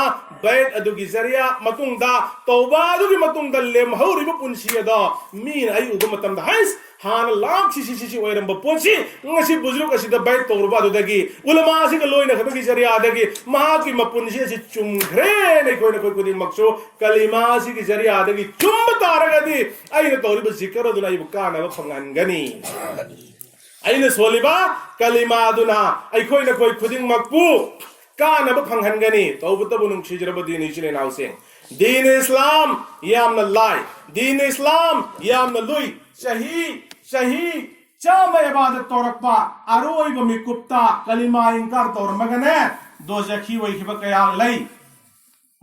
ꯕꯦꯠ ꯑꯗꯨꯒꯤ ꯖꯔꯤꯌꯥ ꯃꯇꯨꯡꯗ, ꯇꯧꯕ ꯑꯗꯨꯒꯤ ꯃꯇꯨꯡꯗ ꯂꯦꯝꯍꯧꯔꯤꯕ ꯄꯨꯟꯁꯤ ꯑꯗꯣ ꯃꯤꯅ ꯑꯩ ꯎꯕ ꯃꯇꯝꯗ, "ꯍꯩꯁ, ꯍꯥꯟꯅ ꯂꯥꯛ ꯁꯤ ꯁꯤ ꯁꯤ ꯁꯤ ꯑꯣꯏꯔꯝꯕ ꯄꯣꯠꯁꯤ ꯉꯁꯤ ꯕꯨꯖꯨꯔꯨꯛ ꯑꯁꯤꯗ ꯕꯦꯠ ꯇꯧꯔꯨꯕ ꯑꯗꯨꯗꯒꯤ, ꯎꯂꯃꯥ ꯑꯁꯤꯒ ꯂꯣꯏꯅꯈꯤꯕꯒꯤ ꯖꯔꯤꯌꯥꯗꯒꯤ ꯃꯍꯥꯛꯀꯤ ꯃꯄꯨꯟꯁꯤ ꯑꯁꯤ ꯆꯨꯝꯈ꯭ꯔꯦꯅ ꯑꯩꯈꯣꯏ ꯅꯈꯣꯏ ꯈꯨꯗꯤꯡꯃꯛꯁꯨ ꯀꯂꯤꯃꯥ ꯑꯁꯤꯒꯤ ꯖꯔꯤꯌꯥꯗꯒꯤ ꯆꯨꯝꯕ ꯇꯥꯔꯒꯗꯤ ꯑꯩꯅ ꯇꯧꯔꯤꯕ ꯖꯤꯀꯔ ꯑꯗꯨꯅ ꯑꯩꯕꯨ ꯀꯥꯟꯅꯕ ꯐꯪꯍꯟꯒꯅꯤ꯫ ꯑꯩꯅ ꯁꯣꯜꯂꯤꯕ ꯀꯂꯤꯃꯥ ꯑꯗꯨꯅ ꯑꯩꯈꯣꯏ ꯅꯈꯣꯏ ꯈꯨꯗꯤꯡꯃꯛꯄꯨ ꯀꯥꯟꯅꯕ ꯐꯪꯍꯟꯒꯅꯤ꯫" ꯇꯧꯕꯇꯕꯨ ꯅꯨꯡꯁꯤꯖꯔꯕ ꯗꯤꯟ ꯏꯆꯤꯜ ꯏꯅꯥꯎꯁꯤꯡ, ꯗꯤꯟ ꯏꯁꯂꯥꯝ ꯌꯥꯝꯅ ꯂꯥꯏ, ꯗꯤꯟ ꯏꯁꯂꯥꯝ ꯌꯥꯝꯅ ꯂꯨꯏ꯫ ꯆꯍꯤ ꯆꯍꯤ ꯆꯥꯝꯃ ꯏꯕꯥꯗꯠ ꯇꯧꯔꯛꯄ, ꯑꯔꯣꯏꯕ ꯃꯤꯀꯨꯞꯇ ꯀꯂꯤꯃꯥ ꯏꯟꯀꯥꯔ ꯇꯧꯔꯝꯃꯒꯅꯦ ꯗꯣꯖꯈꯤ ꯑꯣꯏꯈꯤꯕ ꯀꯌꯥ ꯂꯩ꯫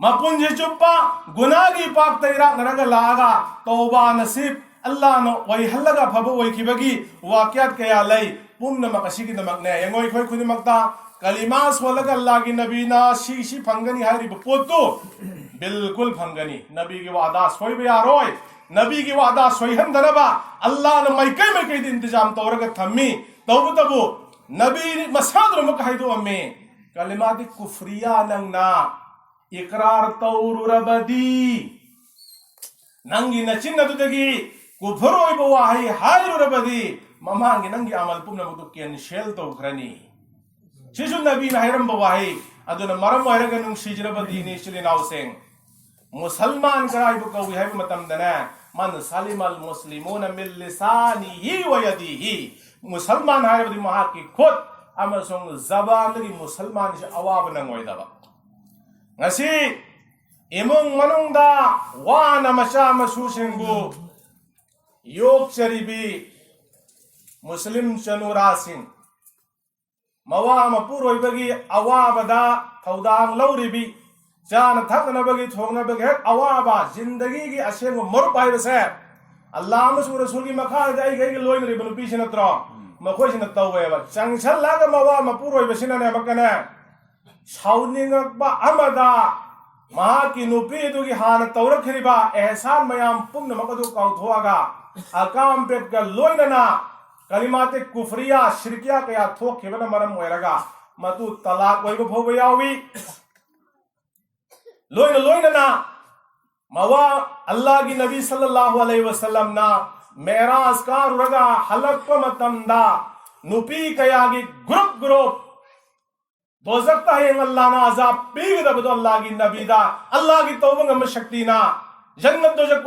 ꯃꯄꯨꯟꯁꯤ ꯆꯨꯞꯄ ꯒꯨꯅꯥꯒꯤ ꯏꯄꯥꯛꯇ ꯏꯔꯥꯛꯅꯔꯒ ꯂꯥꯛꯑꯒ ꯇꯧꯕꯥ ꯅꯁꯤꯕ ꯑꯜꯂꯥꯅ ꯑꯣꯏꯍꯜꯂꯒ ꯑꯐꯕ ꯑꯣꯏꯈꯤꯕꯒꯤ ꯋꯥꯀꯤꯌꯥꯠ ꯀꯌꯥ ꯂꯩ꯫ ꯄꯨꯝꯅꯃꯛ ꯑꯁꯤꯒꯤꯗꯃꯛꯅꯦ꯫ ꯌꯦꯡꯉꯣ, ꯑꯩꯈꯣꯏ ꯈꯨꯗꯤꯡꯃꯛꯇ ꯀꯂꯤꯃꯥ ꯁꯣꯜꯂꯒ ꯑꯜꯂꯥꯒꯤ ꯅꯕꯤꯅ ꯁꯤ ꯁꯤ ꯐꯪꯒꯅꯤ ꯍꯥꯏꯔꯤꯕ ꯄꯣꯠꯇꯨ ꯕꯤꯜꯀꯨꯜ ꯐꯪꯒꯅꯤ꯫ ꯅꯕꯤꯒꯤ ꯋꯥꯗꯥ ꯁꯣꯏꯕ ꯌꯥꯔꯣꯏ꯫ ꯅꯕꯤꯒꯤ ꯋꯥꯗꯥ ꯁꯣꯏꯍꯟꯗꯅꯕ ꯑꯜꯂꯥꯅ ꯃꯥꯏꯀꯩ ꯃꯥꯏꯀꯩꯗ ꯏꯟꯇꯤꯖꯥꯝ ꯇꯧꯔꯒ ꯊꯝꯃꯤ꯫ ꯇꯧꯕꯇꯕꯨ ꯅꯕꯤ ꯃꯁꯥꯗꯨꯅ ꯑꯃꯨꯛ ꯍꯥꯏꯗꯣꯛꯑꯝꯃꯤ, ꯀꯂꯤꯃꯥꯗꯤ ꯀꯨꯐ꯭ꯔꯤꯌꯥ ꯅꯪꯅ ꯏꯀ꯭ꯔꯥꯔ ꯇꯧꯔꯨꯔꯕꯗꯤ, ꯅꯪꯒꯤ ꯅꯆꯤꯟ ꯑꯗꯨꯗꯒꯤ ꯀꯨꯐꯔ ꯑꯣꯏꯕ ꯋꯥꯍꯩ ꯍꯥꯏꯔꯨꯔꯕꯗꯤ, ꯃꯃꯥꯡꯒꯤ ꯅꯪꯒꯤ ꯑꯃꯜ ꯄꯨꯝꯅꯃꯛꯇꯨ ꯀꯦꯟꯁꯦꯜ ꯇꯧꯈ꯭ꯔꯅꯤ꯫ ꯁꯤꯁꯨ ꯅꯕꯤꯅ ꯍꯥꯏꯔꯝꯕ ꯋꯥꯍꯩ꯫ ꯑꯗꯨꯅ ꯃꯔꯝ ꯑꯣꯏꯔꯒ ꯅꯨꯡꯁꯤꯖꯔꯕ ꯗꯤꯅꯤ ꯏꯆꯤꯜ ꯏꯅꯥꯎꯁꯤꯡ, ꯃꯨꯁꯜꯃꯥꯟ ꯀꯔꯥꯏꯕꯨ ꯀꯧꯏ ꯍꯥꯏꯕ ꯃꯇꯝꯗꯅꯦ, "ꯃꯟ ꯁꯥꯂꯤꯃꯜ ꯃꯨꯁꯂꯤꯃꯨꯅ ꯃꯤꯟ ꯂꯤꯁꯥꯅꯤꯍꯤ ꯋ ꯌꯗꯤꯍꯤ", ꯃꯨꯁꯜꯃꯥꯟ ꯍꯥꯏꯔꯕꯗꯤ ꯃꯍꯥꯛꯀꯤ ꯈꯨꯠ ꯑꯃꯁꯨꯡ ꯖꯕꯥꯟꯗꯒꯤ ꯃꯨꯁꯜꯃꯥꯟꯁꯤ ꯑꯋꯥꯕ ꯅꯪꯉꯣꯏꯗꯕ꯫ ꯉꯁꯤ ꯏꯃꯨꯡ ꯃꯅꯨꯡꯗ ꯋꯥꯅ ꯃꯆꯥ ꯃꯁꯨꯁꯤꯡꯕꯨ ꯌꯣꯛꯆꯔꯤꯕꯤ ꯃꯨꯁꯂꯤꯝ ꯆꯅꯨꯔꯥꯁꯤꯡ, ꯃꯋꯥ ꯃꯄꯨꯔꯣꯏꯕꯒꯤ ꯑꯋꯥꯕꯗ ꯊꯧꯗꯥꯡ ꯂꯧꯔꯤꯕꯤ, ꯆꯥꯅ ꯊꯛꯅꯅꯕꯒꯤ ꯊꯣꯡꯅꯕꯒꯤ ꯍꯦꯛ ꯑꯋꯥꯕ, ꯖꯤꯟꯗꯒꯤꯒꯤ ꯑꯁꯦꯡꯕ ꯃꯔꯨꯞ ꯍꯥꯏꯕꯁꯦ ꯑꯜꯂꯥ ꯑꯃꯁꯨꯡ ꯔꯁꯨꯜꯒꯤ ꯃꯈꯥꯗ ꯑꯩꯒ ꯑꯩꯒ ꯂꯣꯏꯅꯔꯤꯕ ꯅꯨꯄꯤꯁꯤ ꯅꯠꯇ꯭ꯔꯣ? ꯃꯈꯣꯏꯁꯤꯅ ꯇꯧꯋꯦꯕ꯫ ꯆꯪꯁꯜꯂꯒ ꯃꯋꯥ ꯃꯄꯨꯔꯣꯏꯕꯁꯤꯅꯅꯦ ꯑꯃꯨꯛꯀꯅꯦ ꯁꯥꯎꯅꯤꯡꯉꯛꯄ ꯑꯃꯗ ꯃꯍꯥꯛꯀꯤ ꯅꯨꯄꯤ ꯑꯗꯨꯒꯤ ꯍꯥꯟꯅ ꯇꯧꯔꯛꯈꯤꯕ ꯑꯦꯍꯁꯥꯟ ꯃꯌꯥꯝ ꯄꯨꯝꯅꯃꯛ ꯑꯗꯨ ꯀꯥꯎꯊꯣꯛꯑꯒ ꯑꯀꯥꯝ ꯄꯦꯠꯀ ꯂꯣꯏꯅꯅ ꯀꯂꯤꯃꯥꯇꯦ ꯀꯨꯐ꯭ꯔꯤꯌꯥ, ꯁꯤꯔꯀꯤꯌꯥ ꯀꯌꯥ ꯊꯣꯛꯈꯤꯕꯅ ꯃꯔꯝ ꯑꯣꯏꯔꯒ ꯃꯗꯨ ꯇꯂꯥꯛ ꯑꯣꯏꯕ ꯐꯥꯎꯕ ꯌꯥꯎꯏ꯫ ꯂꯣꯏꯅ ꯂꯣꯏꯅꯅ ꯃꯋꯥ ꯑꯜꯂꯥꯍꯒꯤ ꯅꯕꯤ ꯁꯜꯂꯜꯂꯥꯍꯨ ꯑꯂꯩꯍꯤ ꯋꯁꯜꯂꯝꯅ ꯃꯦꯔꯥꯖ ꯀꯥꯔꯨꯔꯒ ꯍꯜꯂꯛꯄ ꯃꯇꯝꯗ ꯅꯨꯄꯤ ꯀꯌꯥꯒꯤ ꯒ꯭ꯔꯨꯞ ꯒ꯭ꯔꯨꯞ ꯗꯣꯖꯛꯇ ꯍꯌꯦꯡ ꯑꯜꯂꯥꯍꯅ ꯑꯖꯥꯕ ꯄꯤꯒꯗꯕꯗꯣ ꯑꯜꯂꯥꯍꯒꯤ ꯅꯕꯤꯗ ꯑꯜꯂꯥꯍꯒꯤ ꯇꯧꯕ ꯉꯝꯕ ꯁꯛꯇꯤꯅ ꯖꯟꯅꯠ ꯗꯣꯖꯛ